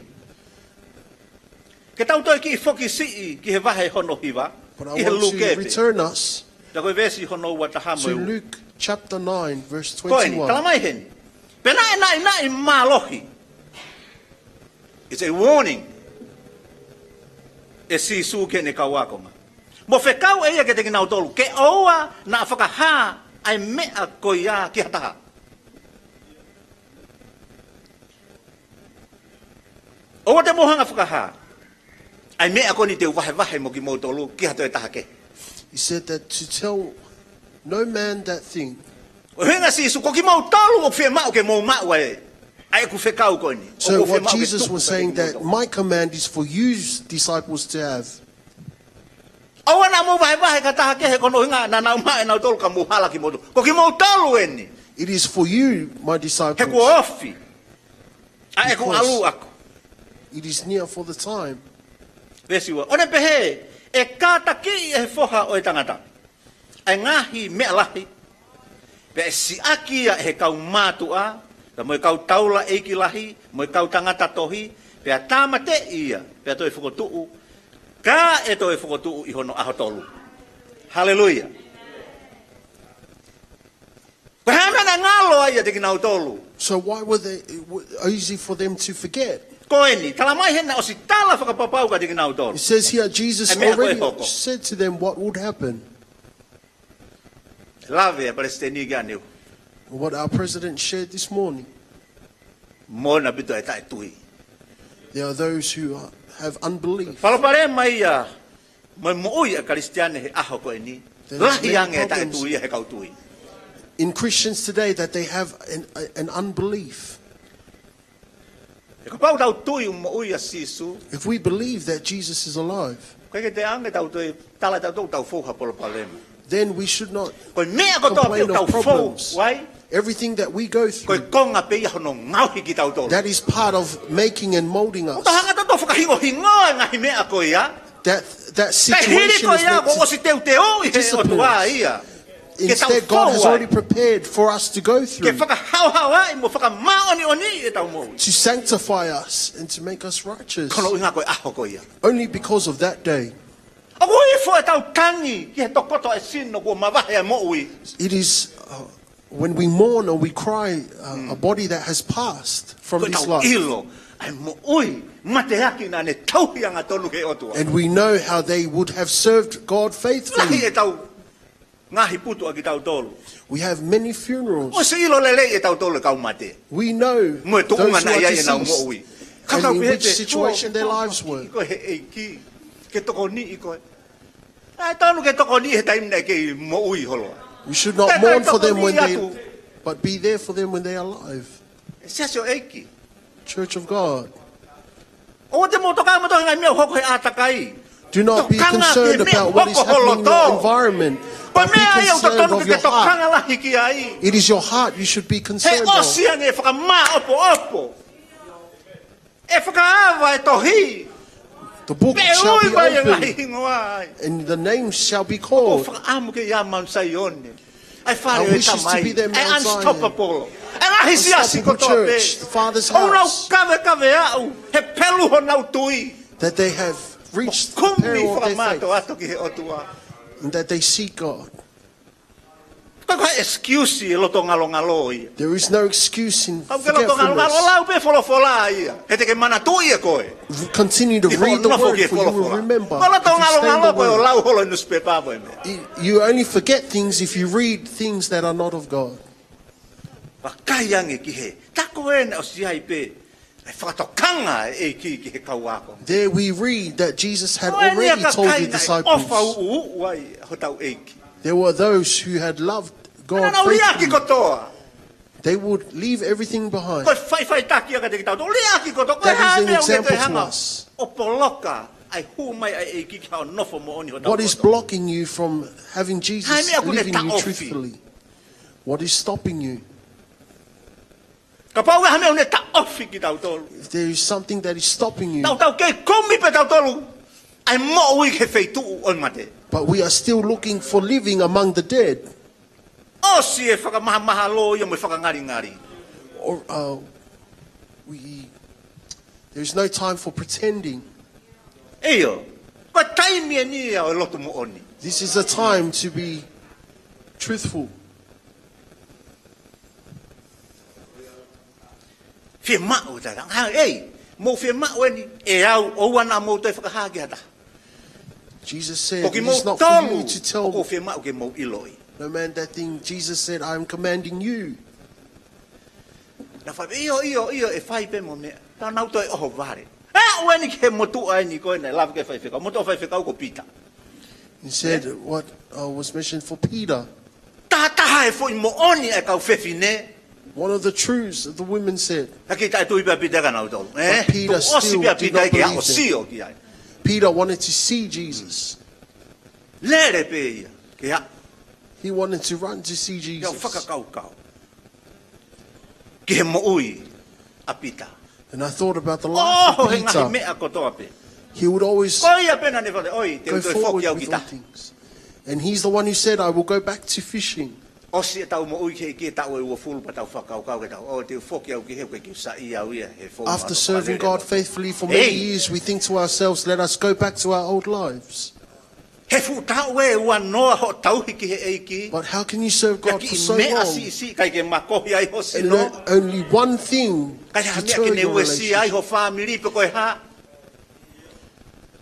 ke tau toe kiʻi foki siʻi ki he vahe hono hiva, But I want to Luke pē. Return us Pea ko e veesi hono ua taha mo to e ua. Luke chapter nine, verse twenty-one. Ko eni, tala mai heni. Pea naʻe naʻinaʻi mālohi. It's a warning. ʻE Sīsū ki heʻene kau ākonga. Mo fekau ʻe ia kiate kinautolu ke ʻoua naʻa fakahā ʻa e meʻa ko ia ki ha taha. ʻOua te mou hanga fakahā ʻa e meʻa ko eni te u vahevahe mo kimoutolu ki ha toe taha kehe. He said that to tell no man that thing. ʻUhinga Sīsū, ko kimoutolu ʻoku fiemaʻu ke mou maʻu ʻa e, ʻa ʻeku fekau ko eni. So what Jesus was saying that my command is for you disciples to have. ʻOua naʻa mou vahevahe ki ha taha kehe ko hono ʻuhinga naʻa nau maʻu ʻe nautolu ka mou hala kimoutolu. Ko kimoutolu eni. It is for you, my disciples. He kuo ofi ʻa ʻeku ʻalu ʻaʻaku. It is near for the time. Veesi ua. ʻO ne pehē, ʻe kātakiʻi ʻe he Foha ʻo e Tangata ʻa e ngaahi meʻa lahi, pea ʻe siʻaki ia ʻe he kau mātuʻa, pea mo e kau taulaʻeiki lahi, mo e kau tangata tohi, pea tāmateʻi ia, pea toe fokotuʻu, ka ʻe toe fokotuʻu ʻi hono ʻaho tolu. Haleluia. Ko e hā e meʻa naʻe ngalo ai ʻiate kinautolu? So why were they it wa- easy for them to forget? Ko eni, tala mai hena ʻosi tala fakapapau kiate kinautolu. It says here Jesus already said to them what would happen. Lave ʻa e palesiteni ki ʻaneu. What our president shared this morning. Mo na pito e taʻetui. There are those who are, have unbelief. Palopalema ia mo e moʻui ʻa e Kalisitiane he ʻaho ko eni. Lahi ange e taʻetui ia he kau tui. In Christians today that they have an, a- an unbelief. He kapau tau tui ʻoku moʻui ʻa Sīsū. If we believe that Jesus is alive, ʻIkai ke te ange tau toe tala tau tau tau fou ha palopalema. Then we should not Ko e meʻa kotoa pē complain ʻoku tau of fou problems. Ai, Everything that we go ko e through, konga pē ia hono ngaohi kitautolu. That is part of making and molding us. Tau hanga tau tau fakahingohingoa e ngaahi meʻa ko ia. That, that Ka hili situation ko is ia meant ko to ʻosi teuteuʻi he discipline ʻOtua us. Ia. Ke tau Instead, God has fou ai. Already prepared for us to go Ke through, fakahaohaoaʻi mo fakamāʻoniʻoniʻi e tau moʻui. To sanctify us and to make us righteous. Ko hono ʻuhinga ko e ʻaho ko ia. Only because of that day. ʻOku ifo e tau tangi ki he tokoto e sino kuo mavahe e moʻui. It is uh, when we mourn or we cry uh, a body that has passed from Ko e this tau life. ʻilo ʻa e moʻui mateaki naʻa ne tauhi angatonu ki he ʻOtua. And we know how they would have served God faithfully. Lahi e tau ngaahi putu ʻa kitautolu. We have many funerals. ʻOsi ʻilo lelei ʻe tautolu e kau mate. We know Mo e those tuʻunga who naʻe are ʻi ai ʻenau deceased moʻui. Ka and tau in pehē which pē, situation their lives were. Ko e ʻEiki, ke tokoniʻi koe. ʻAi tonu ke tokoniʻi he taimi naʻe kei moʻui holo. We should not Te tau mourn for them when tokoniʻi they, atu. But be there for them when they are alive. Siasi ʻo e ʻEiki. Church of God. ʻOua te mou tokanga mo e ngaahi meʻa ʻoku hoko he ʻātakai. Do not be Tokanga ki he concerned meʻa about what is ʻoku hoko happening in your loto. Environment, Ko e but be meʻa ia ʻoku concerned totonu of ke your tokanga heart. Lahi ki ai. It is your heart you should be He concerned ʻosi of. Ange e fakamāʻopoʻopo. ʻE fakaava e tohi. The book Pea shall ui be mai e opened, ngaahi hingoa ai. And the name shall be ʻOku called. Fakaʻamu ke ʻi ai Mount Zion. ʻA e fale I ʻo e wish this to Tamai. Be their ʻA e Mount Zion. Unstoppable. ʻA e ngaahi siasi Unstoppable kotoa pē. Church, the Father's ʻOku nau House. Kavekave aʻu he pelu honau tui. That they have reached the Kumi peril of their faith, fakamātoato ki he ʻOtua. And that they seek God. Ko e excuse e loto ngalongalo ia. There is no excuse in Kau ke loto ngalongalo, forgetfulness. Lau pē folofola ia. He te ke manatuʻi ʻe koe. Continue to read the word, for you will remember. Ko loto If you stay in ngalongalo the ko e word. Lau holo newspaper mo e meʻa. You- You only forget things if you read things that are not of God. Vakai ange ki he. Tako ena ʻosi ʻi ai pē. ʻA e fakatokanga e ʻEiki ki he kau ako. There we read that Jesus had already told the disciples. ʻOfa uʻuuʻu ai hotau ʻEiki. There were those who had loved God Nau liʻaki faithfully. Kotoa. They would leave everything behind. Ko e faʻifaʻitaki ia kiate kitautolu. Liʻaki kotoa. Ko e That is an hā e meʻa ʻoku example te to hanga us. ʻo poloka ai hū mai ai e ʻEiki ki haʻo nofo moʻoni hotau What is loto. Blocking you from having Jesus Hā e meʻa ʻoku ne live in you taʻofi. Truthfully? What is stopping you? Kapau ʻe hā e meʻa ʻoku ne taʻofi kitautolu. If there is something that is stopping you, Tautau kei kumi pē tautolu. ʻA e moʻui he feituʻu ʻo e mate. But we are still looking for living among the dead. ʻOsi e fakamahamahalo ia mo e fakangalingali. Or uh, we, there is no time for pretending. ʻIo, ko e taimi eni ia ʻo e lotu moʻoni. This is a time to be truthful. Fiemaʻu tala. Ha, ei, mou fiemaʻu eni, ʻe au, ʻoua naʻa mou toe fakahā ki ha taha. Jesus said, Ko ki mou tolu, ʻoku ou fiemaʻu ke mou ʻiloʻi. No man that thing, Jesus said, I am commanding you. Na fai, ʻio, ʻio, ʻio, ʻe fai pē mo meʻa. Tau nau toe ʻohovale. ʻE, ʻoua eni ke motuʻa eni ko ena, lava ke faifekau. Motuʻa faifekau ko Pita. He said, what uh, was mentioned for Peter. Taha taha e foʻi moʻoni e kau fefine. One of the truths that the women said. Ka ki taʻe tui pē Pita ka nau tolu. But Peter still did not believe them. Sio ki ai. Peter wanted to see Jesus. Lele pē ia. Ke a. He wanted to run to see Jesus. Fakakaukau. Ki he moʻui ʻa Pita. And I thought about the life of Peter. He ngaahi meʻa kotoa pē. He would always go forward with all things. And he's the one who said, I will go back to fishing. ʻOsi e tau moʻui ke ke tau e uofulu pa tau fakakaukau ke tau. ʻO te foki au ki he ke kiu sa i au ia he fou. After serving God faithfully for many years, we think to ourselves, let us go back to our old lives. He fuʻu taʻu ʻe ua noa hoʻo tauhi ki he ʻEiki. But how can you serve God for so long? Meʻa siʻisiʻi kai ke makohi ai ho sino. And only one thing deter your relationship. Kai ha meʻa ke ne uesia ai ho fāmili pe ko e hā.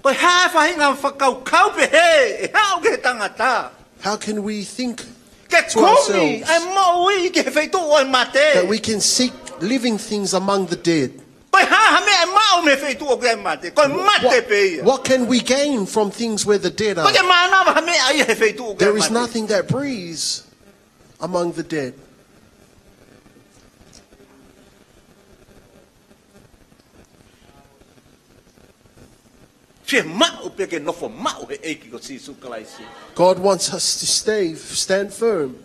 Ko e hā e faʻahinga fakakaukau pehē ʻe haʻu ki he tangata. How can we think to ourselves that we can seek living things among the dead? Ko e hā ha meʻa ʻe maʻu mei he feituʻu ʻoku ʻi ai e mate? Ko e mate pē ia. What can we gain from things where the dead are? Ko e mānava ha meʻa ia he feituʻu ʻoku ʻi ai e mate. There is nothing that breathes among the dead. Fiemaʻu pē ke nofo maʻu he ʻEiki ko Sīsū Kalaisi. God wants us to stay, stand firm.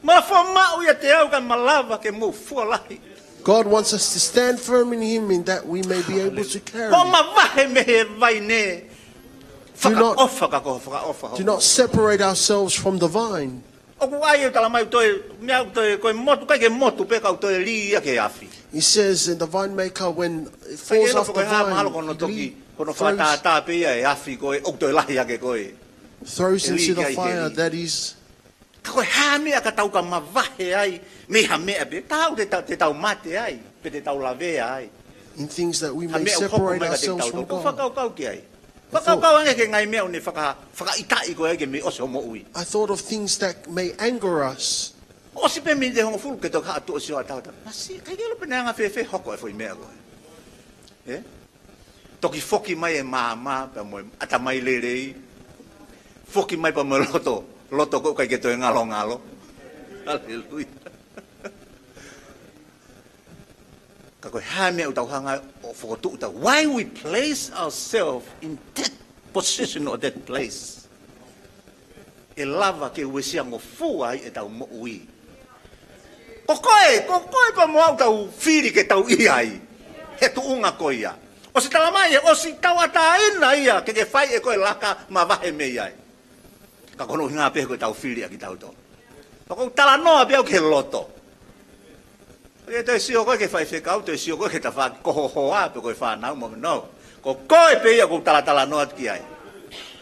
Nofo maʻu ʻiate au kae malava ke mou fua lahi. God wants us to stand firm in Him in that we may be able to carry. Ko mavahe mei he vaine. Fakaʻofa ka ko fakaʻofa. Do not separate ourselves from the vine. ʻOku ʻai ʻo tala mai toe, meʻa toe, ko e motu, kai ke motu pē kau toe lī ia ke afi. He says in the vine maker, when it falls off the vine, it throws into the fire that is. Ka ko e hā meʻa ka tau ka mavahe ai mei ha meʻa pē, tau te tau, te tau mate ai, pe te tau lavea ai. In things that we may separate ourselves from God. Ko e fakakaukau ki ai. Fakakaukau ange ki he ngaahi meʻa ʻoku ne faka-, fakaʻitaʻi koe ai ke mei ʻosi hoʻo moʻui. I thought of things that may anger us. ʻOsi pē miniti ʻe hongofulu ke toki haʻu ʻo sio ʻatautau. Masiʻi, kai ke ʻilo pē naʻe anga fēfē hoko e foʻi meʻa ko ē. Ē? Toki foki mai e maama, pea mo e ʻatamai lelei. Foki mai pea mo e loto, loto ko ē ʻoku ʻikai ke toe ngalongalo. Haleluia. Ka ko e hā e meʻa ʻoku tau hanga ʻo fokotuʻu tau? Why we place ourselves in that position or that place? ʻE lava ke uesiangofua ai ʻetau moʻui. Ko koe, ko koe pea mo au ʻoku tau fili ke tau ʻi ai he tuʻunga ko ia. ʻOsi talamai, ʻosi tauʻatāina ia ke ke fai ʻe koe e laka mavahe mei ai. Ka ko hono ʻuhinga pē ko ʻetau fili ʻa kitautolu. Pea ʻoku ou talanoa pē au ki he loto. ʻOku ʻikai toe sio koe ki he faifekau, toe sio koe ki he tafaʻaki, ko ho hoa pe ko e fānau mo e, no. Ko koe pē ia ʻoku ou talatalanoa atu ki ai.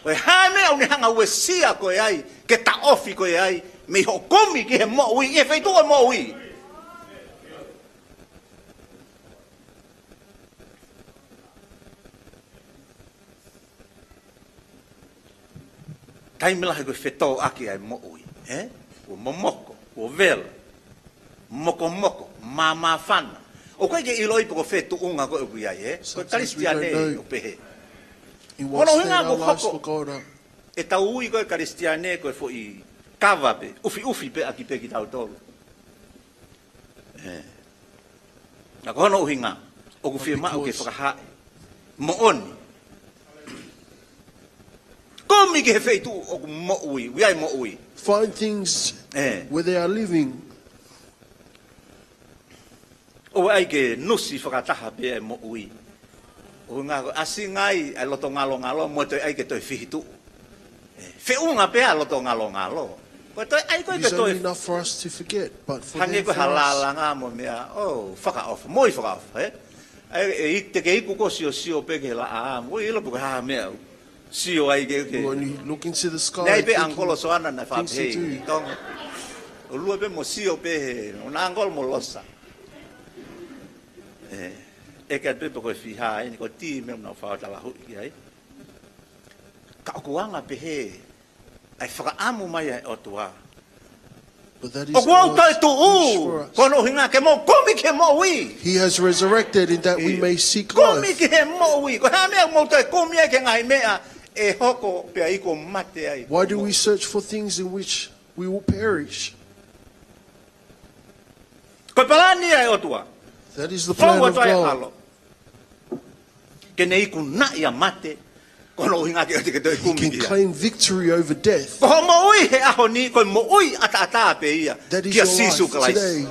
Ko e hā e meʻa ʻoku ne hanga uesia koe ai, ke taʻofi koe ai mei hoʻo kumi ki he moʻui, ʻi he feituʻu ʻo e moʻui. Taimi lahi ko e fetōʻaki ʻa e moʻui, ē? Kuo momoko, kuo vela, mokomoko, māmāfana. ʻOku ʻikai ke ʻiloʻi pe ko fē tuʻunga ko ē ʻoku ʻi ai, ē? Ko e Kalisitiane ʻoku pehē. Ko hono ʻuhinga ko e hoko ʻetau ui ko e Kalisitiane ko e foʻi kava pē, ʻufiʻufi pē ʻaki pē kitautolu. Ē. Ka ko hono ʻuhinga, ʻoku fiemaʻu ke fakahā e moʻoni. Kumi ki he feituʻu ʻoku moʻui, ʻoku ʻi ai e moʻui. Find things where they are living. ʻOua ʻe ʻai ke nusi fakataha pē e moʻui. ʻUhinga ko e ʻasi ngai ʻa e loto ngalongalo mo e toe ʻai ke toe fihituʻu. Ē, feʻunga pē ʻa e loto ngalongalo. Ko e toe ʻai ko e ke toe hangē ko e halālanga mo e meʻa, ʻo fakaʻofa, moʻui fakaʻofa, ē? ʻE, ʻe te ke iku ko e siosio pē ki he laʻā, mo ʻilo pe ko e hā e meʻa ʻoku sio ai ke, ke. When you look into the sky, naʻe ʻi ai pē ʻa ʻAngikolo Soana naʻe fakapehē ʻi Tonga. ʻOlua pē mo sio pē he, ʻo na ʻAngikolo mo Losa. Ē, ʻeke atu pē pe ko e fiha eni, ko e tī meʻa ʻoku nau fakatalahuʻi ki ai. Ka ʻoku anga pehē ʻa e fakaʻamu mai ʻa e ʻOtua. ʻOku ou toe tuʻu, ko hono ʻuhinga ke mou kumi ki he moʻui. He has resurrected in that we may seek life. Kumi ki he moʻui. Ko e hā e meʻa ʻoku mou toe kumi ai ki he ngaahi meʻa ʻe hoko pea iku ʻo mate ai? Why do we search for things in which we will perish? Ko e palani ia ʻa e ʻOtua. That is the plan of God. Fou atu ai ʻa e ʻAlo. Ke ne ikunaʻi ʻa mate, ko hono ʻuhinga ke ʻoua te ke toe kumi ki ai. He can claim victory over death. Ko hoʻo moʻui he ʻaho ni, ko e moʻui ʻataʻatā pē ia kia Sīsū Kalaisi.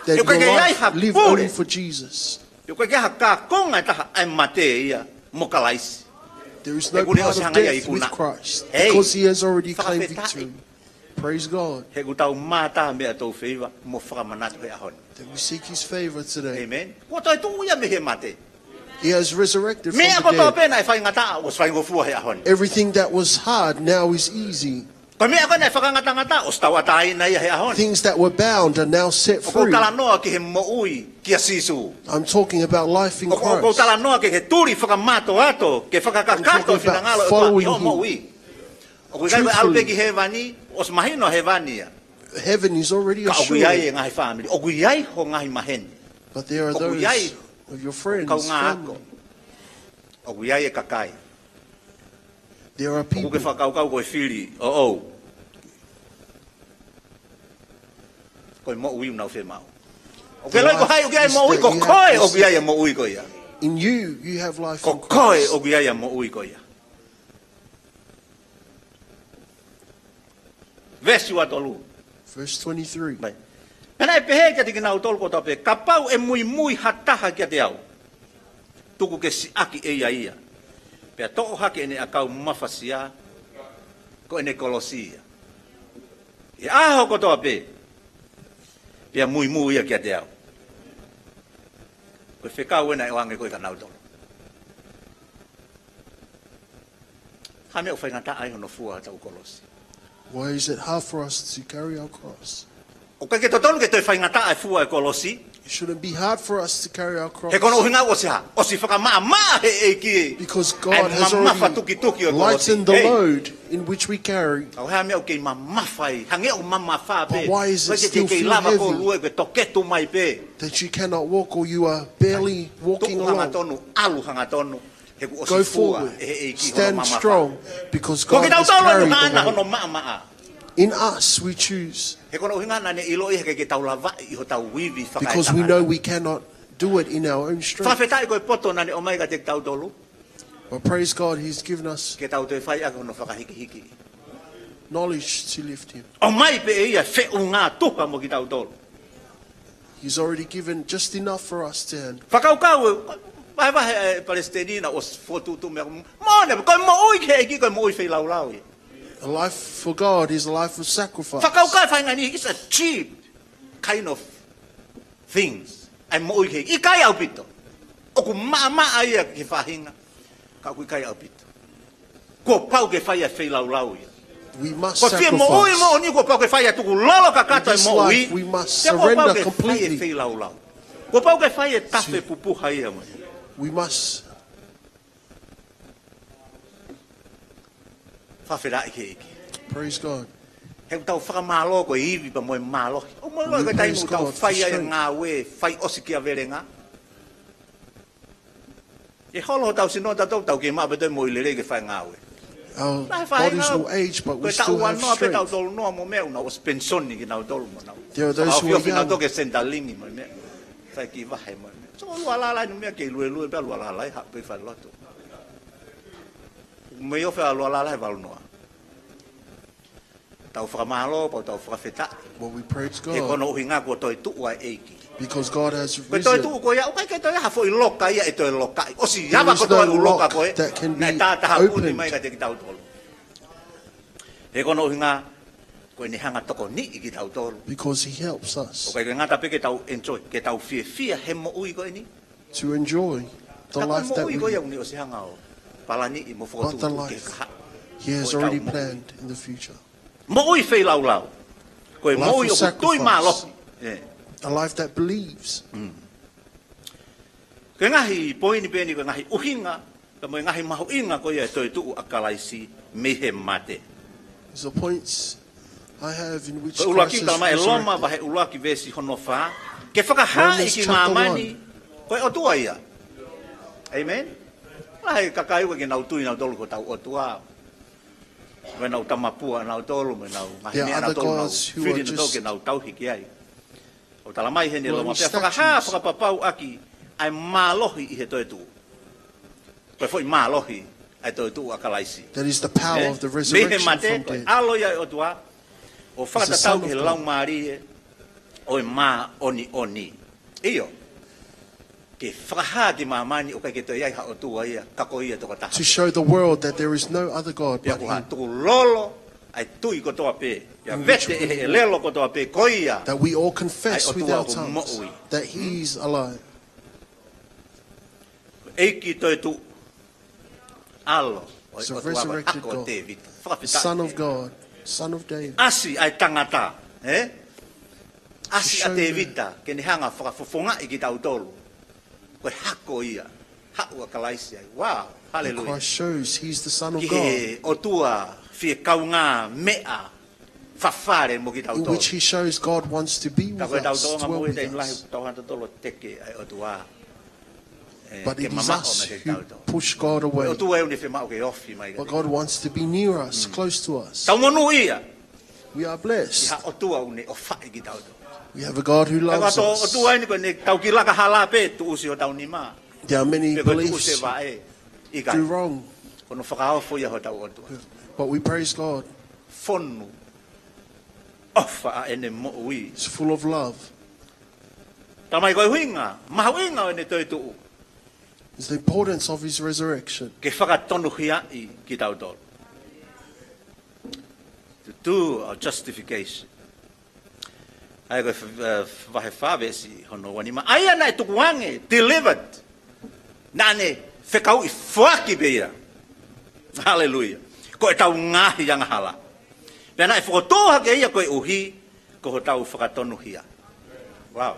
That is your life today. That your life live only for Jesus. He ʻoku ʻikai ke ʻi ai ha kākonga ʻe taha ʻa e mate ia mo Kalaisi. There is no part of death with Christ, because he has already claimed victory. Praise God. He ʻoku tau mātā meʻa ʻa e ʻOtua feiva mo fakamanatu he ʻaho ni. That we seek his favor today. Amen. Kuo toe tuʻu ia mei he mate. He has resurrected from the dead. Meʻa kotoa pē naʻe faingataʻa, ʻosi faingofua he ʻaho ni. Everything that was hard now is easy. Ko e meʻa ko ē naʻe fakangatangata, ʻosi tauʻatāina ia he ʻaho ni. Things that were bound are now set free. ʻOku ou talanoa ki he moʻui kia Sīsū. I'm talking about life in Christ. ʻOku ou talanoa ki he tuli fakamātoato, ke fakakakato e finangalo ʻo e ʻOtua ʻi hoʻo moʻui. I'm talking about following him truthfully. ʻOku ʻikai ko e ʻalu pē ki hēvani, ʻosi mahino hēvani ia. Heaven is already assured. Ka ʻoku ʻi ai e ngaahi fāmili, ʻoku ʻi ai ho ngaahi maheni. But there are those of your friends, family. ʻOku ʻi ai ho kaungāako. ʻOku ʻi ai e kakai. There are people. ʻOku ke fakakaukau ko e fili ʻoʻou, ko e moʻui ʻoku nau fiemaʻu. ʻOku ke ʻiloʻi ko hai ʻoku ʻi ai e moʻui? Ko koe ʻoku ʻi ai e moʻui ko ia. In you, you have life in Christ. Ko koe ʻoku ʻi ai e moʻui ko ia. Veesi ua tolu. Verse twenty-three. Mai. Pea naʻe pehē kiate kinautolu kotoa pē, kapau ʻe muimui ha taha kiate au, tuku ke siʻaki ʻe ia ia, pea toʻo hake ʻene ʻakau mafasia, ko ʻene kolosi ia. ʻI he ʻaho kotoa pē, pea muimui ia kiate au. Ko e fekau ena ʻe ʻoange ko ē kia nautolu. Hā e meʻa ʻoku faingataʻa ai hono fua hotau kolosi? Why is it hard for us to carry our cross? ʻOku ʻikai ke totonu ke toe faingataʻa e fua e kolosi. It shouldn't be hard for us to carry our cross. He ko hono ʻuhinga ʻoku ʻosi hā, ʻosi fakamaʻamaʻa he ʻEiki ʻa e mamafa tukituki ʻo e kolosi. Because God has already lightened the load in which we carry. Hey. ʻOku hā e meʻa ʻoku kei mamafa ai, hangē ʻoku mamafa pē. But why is it still feel heavy? Ko e ke kei lava koe ʻo lue, ke toketu mai pē. That you cannot walk or you are barely walking along? Tuʻu hangatonu, ʻalu hangatonu. He kuo ʻosi fua ʻe he ʻEiki hono mamafa. Go forward. Stand strong, because God has carried the load. Ko kitautolu ʻoku haʻana hono maʻamaʻa. In us, we choose. He ko hono ʻuhinga naʻa ne ʻiloʻi he ʻikai ke tau lavaʻi ʻi hotau ivi fakaetangata. Because we know we cannot do it in our own strength. Fakafetaʻi ko e poto naʻa ne ʻomai kiate kitautolu. But praise God, He's given us Ke tau toe fai ʻaki hono fakahikihiki. knowledge to lift Him. ʻOmai pē ʻe ia feʻunga tuha mo kitautolu. He's already given just enough for us to handle. Fakakaukau, vahevahe e palesiteni naʻe ʻosi fokotuʻutuʻu meʻa. Mone, ko e moʻui ki he ʻEiki, ko e moʻui feilaulau ia. A life for God is a life of sacrifice. Fakakaukau e faʻahinga ni, it's a cheap kind of things. ʻA e moʻui ki he ʻEiki. ʻIkai ʻaupito. ʻOku maʻamaʻa ia ki he faʻahinga. Ka ʻoku ʻikai ʻaupito. Kuo pau ke fai ʻa e feilaulau ia. We must Ko e fie moʻui sacrifice. moʻoni kuo pau ke fai ʻa e tukulolo kakato e In this moʻui. life, we must Pea kuo pau surrender ke fai e completely. feilaulau. Kuo pau ke fai e tafe pupuha ia mai. We must. Fakafetaʻi ki he ʻEiki. Praise God. He ʻoku tau fakamālō ko e ivi pea mo e mālohi. ʻOku mālō We ko e taimi praise ʻoku tau God fai for ai e strength. ngāue, fai ʻosi kia velenga. ʻE holo hotau sino tautolu, tau ke maʻu pē toe moʻui lelei ke fai ngāue. Our Lahi faʻahinga, bodies will age, but ko we e still taʻu ua have noa pē tau strength. tolu noa mo meʻa, ʻoku nau ʻosi penisoni kinautolu mo nau. There are those who are Fakaofiofi kinautolu young. Ke Centrelink mo meʻa. Fai ki vahe mo meʻa. So lua lala inu meʻa ke luelue pea lua lala ʻi haʻu pē fai lotu. Mei o fea lua lala he valu noa. Tau fakamālō, pau tau fakafetaʻi. Well, we praise He ko God hono ʻuhinga kuo toetuʻu ʻa e ʻEiki. because God has Ko e risen. toetuʻu ko ia, ʻoku ʻikai ke toe ha foʻi loka ia ʻe toe lokaʻi. ʻOsi There ava is kotoa no ʻū loka lock ko ē, that can naʻe be tātāpuni opened. Mai kiate kitautolu. He ko hono ʻuhinga, ko ʻene hanga tokoniʻi kitautolu. Because He helps us ʻOku ʻikai ke ngata pē ke tau enjoy, ke tau fiefia he moʻui ko eni. to enjoy the Ka ko e life that moʻui we ko ia live. ʻoku ne ʻosi hanga ʻo palaniʻi mo But the fokotuʻutuʻu ki he life kahaʻu. He has Ko e already tau moʻui. planned in the future. Moʻui feilaulau. Ko e Life moʻui of ʻoku tui sacrifice. mālohi. ʻE. A life that believes. Ko e ngaahi poini pē eni, ko e ngaahi ʻuhinga, ka mo e ngaahi mahuʻinga ko ia e toetuʻu ʻa Kalaisi mei he mate. Is the points I have in which Ko e ʻuluaki Christ is tala mai e Loma resurrected. Vahe ʻuluaki veesi hono fā. Ke fakahā Romans ki chapter māmani, one. Ko e ʻOtua ia. Amen? Lahi e kakai ʻoku ʻikai ke nau tui nautolu ko hotau ʻOtua. Mo ʻenau tamapua nautolu, mo ʻenau ngaahi There are meʻa other nautolu, nau gods who fili are nautolu ke just nau tauhi ki ai. ʻOku tala mai heni e worldly Loma pea fakahā statues. Fakapapauʻaki ʻa e mālohi ʻi he toetuʻu. Ko e foʻi mālohi ʻa e toetuʻu ʻa Kalaisi. That is the power Eh? of the Mei he resurrection mate, from ko e death. ʻAlo ia ʻo e ʻOtua, ʻo Is the Son fakatatau of he God. Laumālie ʻo e māʻoniʻoni. ʻIo, ke fakahā ki māmani ʻoku ʻikai ke toe ʻi ai ha ʻOtua ia, ka ko ia tokotaha. To show the world that there is no other God Pea but ko ha Him. Tukulolo ʻa e tui kotoa pē. Pea In which vete we ʻe he ʻelelo kotoa pē ko ia. That we all confess ʻA e with ʻOtua our ʻoku tongues moʻui. That He is alive. ʻEiki toetuʻu. ʻAlo ʻo e He's a ʻOtua, ko e resurrected hako ʻo God. Tēvita. The Son of Fakafetaʻi. God, Son of David. ʻAsi ʻa e tangata, eh? ʻAsi ʻa show Tēvita, ke ne hanga fakafofongaʻi kitautolu. Ko e hako ia, haʻu ʻa Kalaisi ai. Wow, And hallelujah. Christ shows He's the Son of Ki God, he ʻOtua fie kaungā meʻa fafale mo in kitautolu. which He shows God wants to be Ka with ko e tau us, tō dwell mo e with taimi lahi, us. tau hanga tautolu ʻo teke ʻa e ʻOtua. Eh, But ke it is mamaʻo us mai ke who tautolu. push God away. ʻOtua ʻoku ne fiemaʻu ke ofi mai. But God wants to be near us, close to us. Tau monūʻia. We are ʻI blessed. ha ʻOtua ʻoku ne ʻofaʻi kitautolu. We have a God who Ka loves ko e us. ʻOtua eni ko ʻene tau kila kahala pē tuʻusi hotau nima. There are many Pe ko e tuʻusi beliefs vaʻe. ʻIkai. do wrong. Ko hono fakaofo ia hotau ʻOtua. But we praise God. Fonu ʻofa ʻa ʻene moʻui. It's full of love. Tala mai ko e ʻuhinga, mahuʻinga ʻo ʻene toetuʻu. It's the importance of His resurrection. Ke fakatonuhiaʻi kitautolu. To do our justification. ʻA ia ko e f-, eh, vahe fā veesi hono ua nima. ʻA ia naʻe tukuange, delivered. Naʻa ne fekauʻi foaki pē ia. Hallelujah. Ko e tau ngaahi angahala. Pea naʻe fokotuʻu hake ia koeʻuhi ko hotau fakatonuhia. Wow.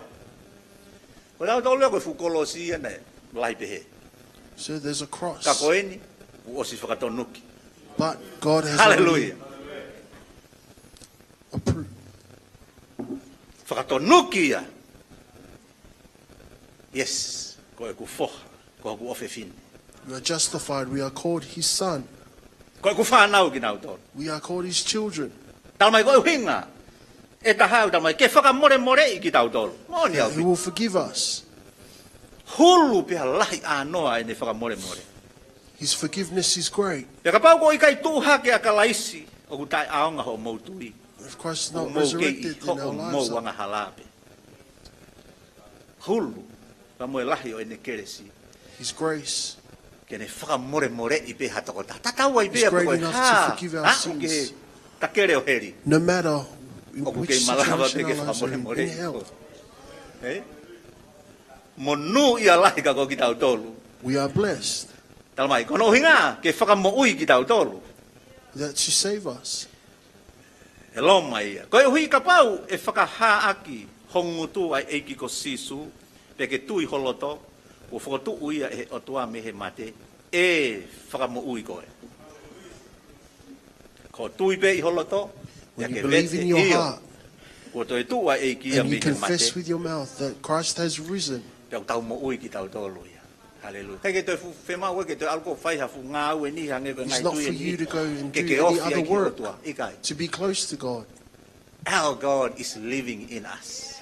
Ko e tau tau lea ko e fuʻu kolosi ia naʻe lahi pehē. So there's a cross. Ka ko eni, kuo ʻosi fakatonuki. But God has Hallelujah. already approved. Fakatonuki ia. Yes, ko ʻeku foha, ko hoku ʻofefine. We are justified. We are called His son. Ko ʻeku fānau kinautolu. We are called His children. Tala mai ko e ʻuhinga. ʻE taha ʻoku tala mai ke fakamolemoleʻi kitautolu. Moʻoni au. That He will forgive us. Hulu pea lahi ʻānoa ʻene fakamolemole. His forgiveness is great. Pea kapau ʻoku ʻikai tuʻu hake ʻa Kalaisi, ʻoku taʻeʻaonga hoʻomou tui. If Christ is not resurrected, then our lives are. Mou kei hoʻomou angahala pē. Hulu, ka mo e lahi ʻo ʻene kelesi. His grace. Ke ne fakamolemoleʻi pē ha tokotaha. Tatau ai pē ʻa ko e hā, ʻoku ke takele ʻo heli. Is great enough to forgive our sins. No matter in which situation our lives are in, in hell. ʻOku kei malava pē ke fakamolemoleʻi. Ē? Monūʻia lahi ka ko kitautolu. We are blessed. Talamai, ko hono ʻuhinga ke fakamoʻui kitautolu. That to save us. ʻE Loma ia. Koeʻuhi kapau ʻe fakahā ʻaki ho ngutu ʻa e ʻEiki ko Sīsū, pea ke tui ho loto, kuo fokotuʻu ia ʻe he ʻOtua mei he mate, ʻe fakamoʻui koe. Ko e tui pē ʻi ho loto, pea ke vete, ʻio, kuo toe tuʻu ʻa e ʻEiki ia mei he mate. When you believe in your heart and you confess with your mouth that Christ has risen, pea ʻoku tau moʻui kitautolu ia. Haleluia. ʻIkai ke toe fu-, fiemaʻu ke toe ʻalu ʻo fai ha fuʻu ngāue ni hangē ko e ngaahi tui ni. It's not for you to go and do any other work to be close to God. ʻIkai. Our God is living in us.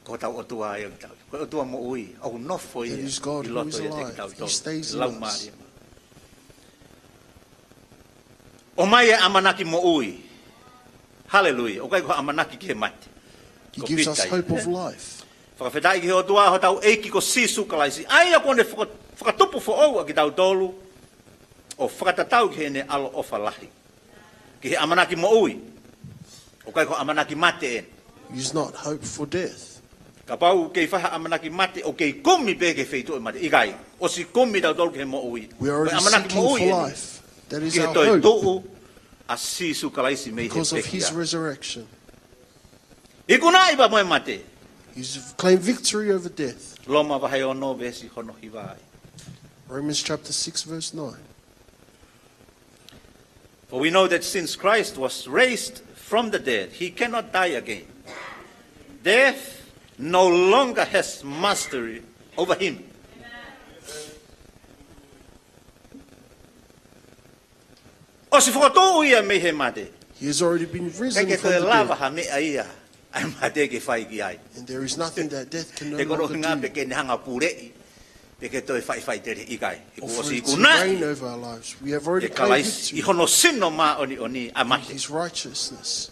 Ko hotau ʻOtua ia ʻoku tau. Ko e ʻOtua moʻui, ʻoku nofo ia ʻi loto ia ʻiate kitautolu. That is God who is alive. He stays in us. Laumālie. ʻOmai e ʻamanaki moʻui. Haleluia. ʻOku ʻikai ko ha ʻamanaki ki he mate. He gives us hope of life. Ko Pita ia. Fakafetaʻi ki he ʻOtua hotau ʻEiki ko Sīsū Kalaisi. ʻA ia kuo ne faka-, fakatupu foʻou ʻa kitautolu ʻo fakatatau ki heʻene ʻaloʻofa lahi. Ki he ʻamanaki moʻui. ʻOku ʻikai ko ha ʻamanaki mate eni. It is not hope for death. Kapau kei fai ha ʻamanaki mate, ʻoku kei kumi pē ki he feituʻu ʻo e mate. ʻIkai, ʻosi kumi tautolu ki he moʻui. We are already seeking for life. Ko e ʻamanaki moʻui eni. That is our hope. Ki he toetuʻu ʻa Sīsū Kalaisi mei he pekia. Because of his resurrection. Ikunaʻi pea mo e mate. He's claimed victory over death. Loma vahe ono veesi hono hiva ai. Romans chapter six, verse nine. For we know that since Christ was raised from the dead, he cannot die again. Death no longer has mastery over him. ʻOsi fokotuʻu ia mei he mate. He has already been risen from the dead. ʻIkai ke toe lava ha meʻa ia ʻa e mate ke fai ki ai. And there is nothing that death can no longer do. He ko hono ʻuhinga pē ke ne hanga ʻo puleʻi, pe ke toe faʻifaʻiteliha, ʻikai. He kuo ʻosi ikunaʻi ʻe Kalaisi ʻi hono sino māʻoniʻoni ʻa e mate. Or for it to reign over our lives. We have already claimed victory in his righteousness.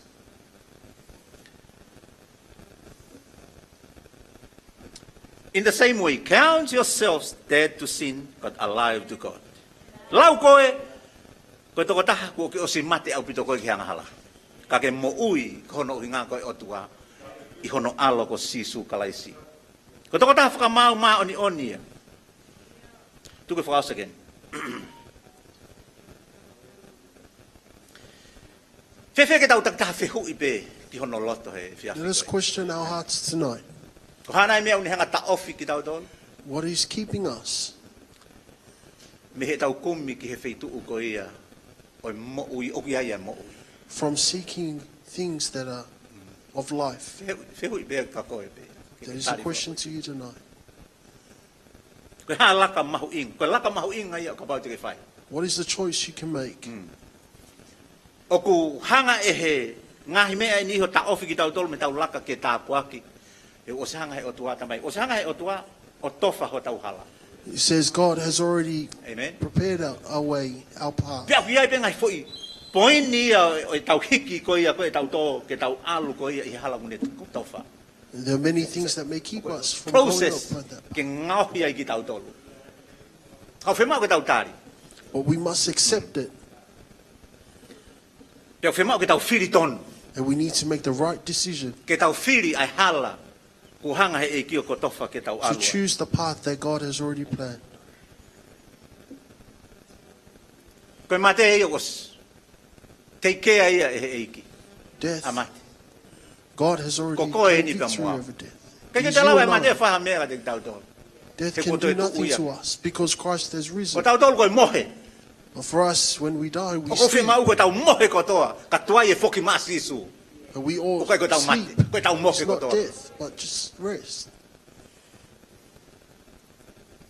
In the same way, count yourselves dead to sin, but alive to God. Lau koe, ko e tokotaha kuo ke ʻosi mate ʻaupito koe ki he angahala. Ka ke moʻui, ko hono ʻuhinga ko e ʻOtua, ʻi hono ʻAlo ko Sīsū Kalaisi. Ko e tokotaha fakamaau māʻoniʻoni ia. Tuku e fakaʻosi ʻeni. Fēfē ke tau takitaha fehuʻi pē ki hono loto he efiafi ko eni. Let us question our hearts tonight. Ko e hā nai e meʻa ʻoku ne hanga ʻo taʻofi kitautolu? What is keeping us? Mei heʻetau kumi ki he feituʻu ko ia ʻo e moʻui, ʻoku ʻi ai ʻa e moʻui. From seeking things that are of life. Fehuʻi, fehuʻi pē kia koe pē. That is a question to you tonight. Ko e hā e laka mahuʻinga, ko e laka mahuʻinga ia ʻo kapau te ke fai. What is the choice you can make? Mm. ʻOku hanga ʻe he ngaahi meʻa ʻe niʻihi ʻo taʻofi kitautolu mei heʻetau laka ki he tāpuaki. He ʻosi hanga ʻe he ʻOtua, talamai, ʻosi hanga ʻe he ʻOtua ʻo tofa hotau hala. It says God has already prepared our, our way, our path. Amen. Pea ʻoku ʻi ai pē ngaahi foʻi poini ia ʻo, ʻo ʻetau hiki ko ia, ko ʻetau tō, ke tau ʻalu ko ia ʻi he hala ʻoku ne tofa. There are many things that may keep us from going up like that. Process ke ngaohi ai kitautolu. Ka ʻoku fiemaʻu ke tau tali. But we must accept it. Pea ʻoku fiemaʻu ke tau fili tonu. And we need to make the right decision. Ke tau fili ʻa e hala kuo hanga ʻe he ʻEiki ʻo kotofa ke tau ʻalu ai. To choose the path that God has already planned. Ko e mate ia ʻoku ʻosi teikea ia ʻe he ʻEiki. Death. ʻA mate. God has already claimed victory over death. Ko koe eni pea mo au. It is you and I. ʻIkai ke te lava ʻe mate ʻo fai ha meʻa kiate kitautolu. Death can do nothing to us because Christ has risen. He ko e toetuʻu ia. But for us, when we die, we sleep. ʻOku fiemaʻu ke tau mohe kotoa, ka tuai e foki mai ʻa Sīsū. And we all sleep. ʻOku ʻikai ko ʻetau mate, ko ʻetau mohe kotoa. It's not death, but just rest.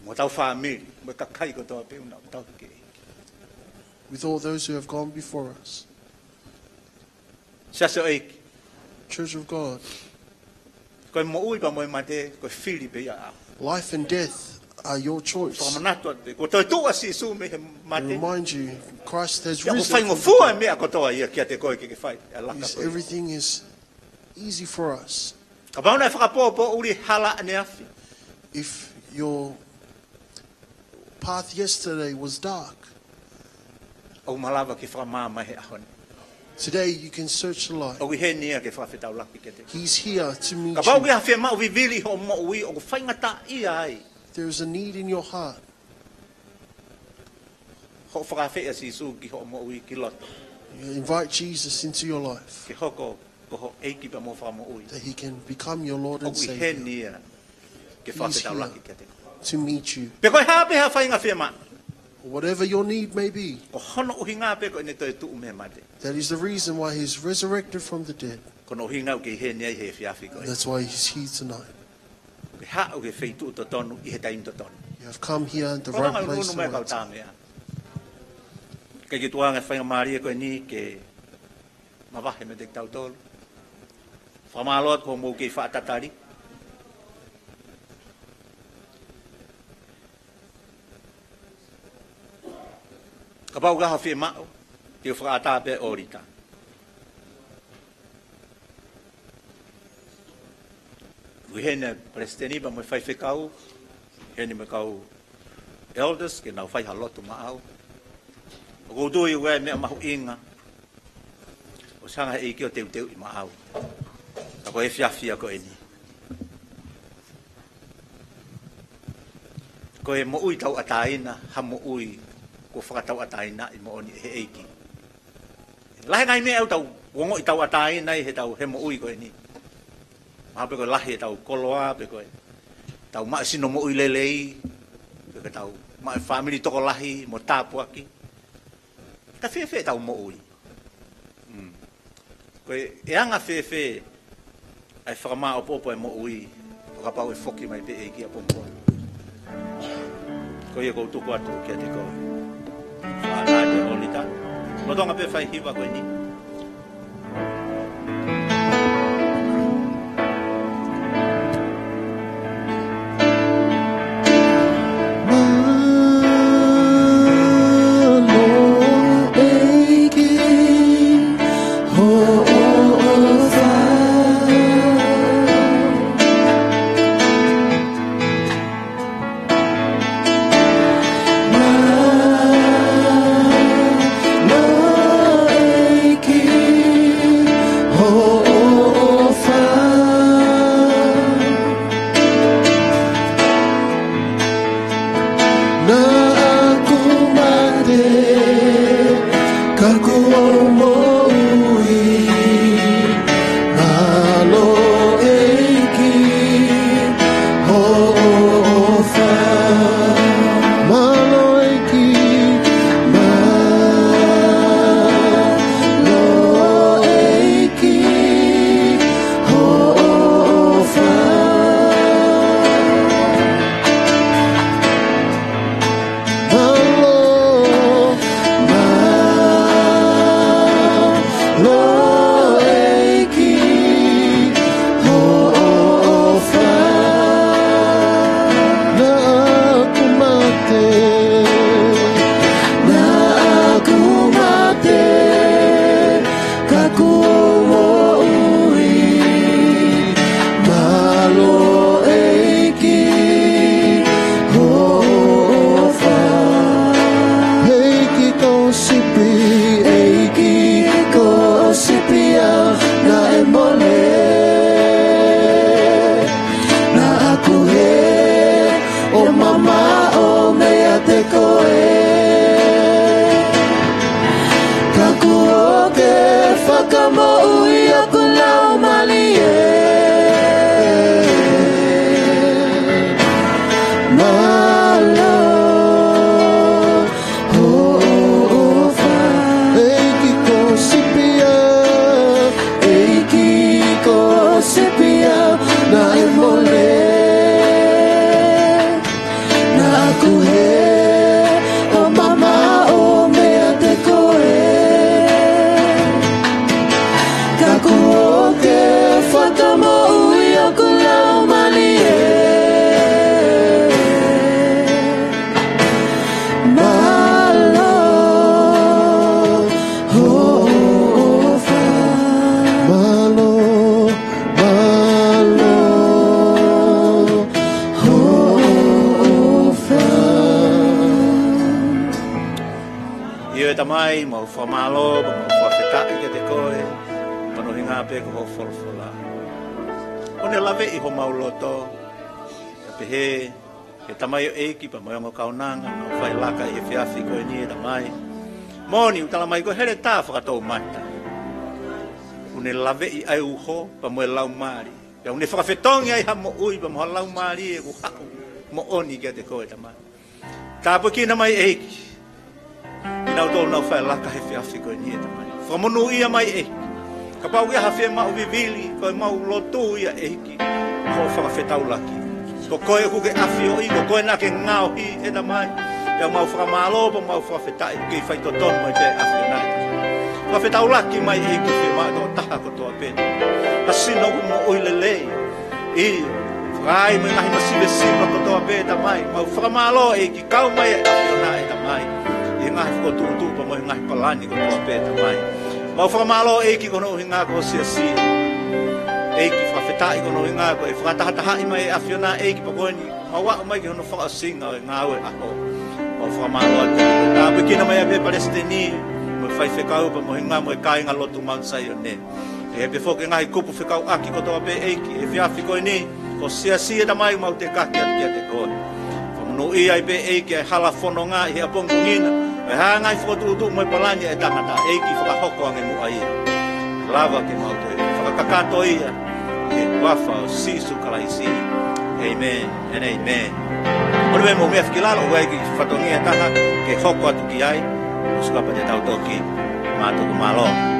Mo hotau fāmili, mo e kakai kotoa pē ʻoku nau tauhi ki he ʻEiki. With all those who have gone before us. Siasi ʻo e ʻEiki. Church of God. Ko e moʻui pea mo e mate, ko e fili pē ia ʻaʻau. Life and death are your choice. Fakamanatu atu pē, kuo toetuʻu ʻa Sīsū mei he mate. I remind you, Christ has risen from the dead. Pea ʻoku faingofua e meʻa kotoa ia kiate koe ke ke fai e laka ko ia. Everything is easy for us. Kapau naʻe fakapoʻupoʻuli e hala ʻaneafi. If your path yesterday was dark, ʻoku malava ke fakamaama he ʻaho ni. Today you can search the light. ʻOku ʻi heni ia ke fakafetaulaki kiate koe. He's here to meet you. Kapau ʻoku ʻi ai ha fiemaʻu vivili hoʻo moʻui ʻoku faingataʻaʻia ai. There is a need in your heart. Hoʻo fakaafeʻi ʻa Sīsū ki hoʻo moʻui ki loto. You invite Jesus into your life. Ke hoko ko ho ʻEiki pea mo Fakamoʻui. That he can become your Lord and Savior. ʻOku ʻi heni ia ke fakafetaulaki kiate koe. He's here to meet you. Pe ko e hā pē ha faʻahinga fiemaʻu. Whatever your need may be, ko hono ʻuhinga pē ko ʻene toetuʻu mei he mate. That is the reason why he's resurrected from the dead. Ko hono ʻuhinga ʻoku ke ʻi heni ai he efiafi ko eni. That's why he's here tonight. Ke haʻu he feituʻu totonu ʻi he taimi totonu. You have come here at the right place and right time. Ko e ʻunuʻunu mai kau tāmeʻa. Kae tuku ange faingamālie ko eni ke mavahe meiate kitautolu. Fakamālō atu ko hoʻomou kei faʻa tatali. Kapau ʻoku ʻi ai ha fiemaʻu, te u fakaʻatā pē ʻōlita. ʻOku ʻi heni e palesiteni pea mo e faifekau, ʻi heni mo e kau elders, ke nau fai ha lotu maʻau. ʻOku ou tui ʻoku ʻi ai e meʻa mahuʻinga ʻoku hanga he ʻEiki ʻo teuteuʻi maʻau. Ka ko e efiafi ia ko eni. Ko e moʻui tauʻatāina, ha moʻui kuo fakatauʻatāinaʻi moʻoni ʻe he ʻEiki. Lahi e ngaahi meʻa ʻoku tau ongoʻi tauʻatāina ai he tau he moʻui ko eni. Mahalo pē ko e lahi ʻetau koloa, pe ko ʻetau maʻu sino moʻui lelei, pe ko ʻetau maʻu fāmili tokolahi mo tāpuaki. Ka fēfē ʻetau moʻui? Mm. Ko e, ʻe anga fēfē ʻa e fakamāʻopoʻopo e moʻui, ʻo kapau ʻe foki mai pē ʻEiki ʻapongipongi? Ko ia ʻoku ou tuku atu kiate koe. Fakaʻatā ʻōlita. Lolotonga pē fai hiva ko eni. Mālō ʻEiki hoʻo ʻofa. Mālō ʻEiki hoʻo ʻofa. Naʻá ku mate, ka kuó u moʻui. Mālō ʻEiki hoʻo ʻofa. Mālō ʻEiki, mālō ʻEiki hoʻo ʻofa. Mālō, mālō ʻEiki hoʻo ʻofa. Naʻá ku mate, naʻá ku mate, ka kuó u moʻui. Mālō ʻEiki hoʻo ʻofa. ʻEiki ko ho sipi, ʻEiki ko ho sipi au naʻe mole. Naʻá ku hē ʻo mamaʻo meiate koe. Ka kuó ke fakamoʻui hoku laumālie. Mālō hoʻo ʻofa. ʻEiki ko ho sipi au. ʻEiki ko ho sipi au naʻe mole. Naʻá ku hē ʻo mamaʻo meiate koe. Ka kuó ke faka ʻE Tamai, mau fakamālō, mau fakafetaʻi kiate koe, pea ʻuhinga pē ko hoʻo folofola. ʻOku ne laveʻi homau loto, ka pehē, ʻe Tamai ʻEiki pea mo e ongo kaunanga, mau fai laka ʻi he efiafi ko eni ʻe Tamai. Moʻoni ʻoku tala mai ko e heletā fakatoumata. ʻOku ne laveʻi ʻa e uho, pea mo e laumālie. Pea ʻoku ne fakafetongi ai ha moʻui, pea mo ha laumālie ʻoku haʻu moʻoni kiate koe ʻe Tamai. Tāpuekina mai ʻEiki kinautolu ʻoku nau fai laka he efiafi ko eni ʻe Tamai. Fakamonūʻia mai ʻEiki. Kapau ʻoku ʻi ai ha fiemaʻu vivili, ko ʻemau lotu ia ʻEiki. Ko e fakafetaulaki. Ko koe ʻoku ke ʻafioʻi, ko koe naʻa ke ngaohi ʻe Tamai. Pea mau fakamālō, pea mau fakafetaʻi, ke faitotonu mai pē ʻAfiona. Fakafetaulaki mai ʻEiki, fiemaʻu ʻe he tokotaha kotoa pē. Ka sino ʻoku moʻui lelei. ʻIo, fai mai ngaahi masivesiva kotoa pē ʻe Tamai. Mau fakamālō ʻEiki, kau mai ʻa e ʻAfiona ʻe Tamai. ʻI he ngaahi fokotuʻutuʻu pea mo e ngaahi palani kotoa pē ʻe Tamai. Mau fakamālō ʻEiki ko hono ʻuhinga ko e siasi. ʻEiki fakafetaʻi ko hono ʻuhinga ko e fakatahatahaʻi mai ʻe ʻAfiona ʻEiki pea ko eni. Mau aʻu mai ki hono fakaʻosinga ʻo e ngāue ʻaho. Mau fakamālō atu. Tāpuekina mai ʻa e palesiteni, mo e faifekau pea mo e hinga mo e kāinga lotu Mount Zion ē. ʻE pē foki ngaahi kupu fekauʻaki kotoa pē ʻEiki, he efiafi ko eni, ko e siasi ʻe Tamai mau tekaki atu kiate koe. Fakamonūʻia ai pē ʻEiki ʻa e hala fononga ʻi he ʻapongipongi na, ʻa e ngaahi fokotuʻutuʻu mo e palani ʻa e tangata ʻEiki fakahoko ange muʻa ia. Lava ke mau toe fakakakato ia, ʻi he huafa ʻo Sīsū Kalaisi. ʻĒmeni and ʻēmeni. Mou meʻa mai ki lalo, ʻoku ʻi ai ha fatongia ʻe taha ke hoko atu ki ai, ʻosi kapau te tau toki, mātuku mālō.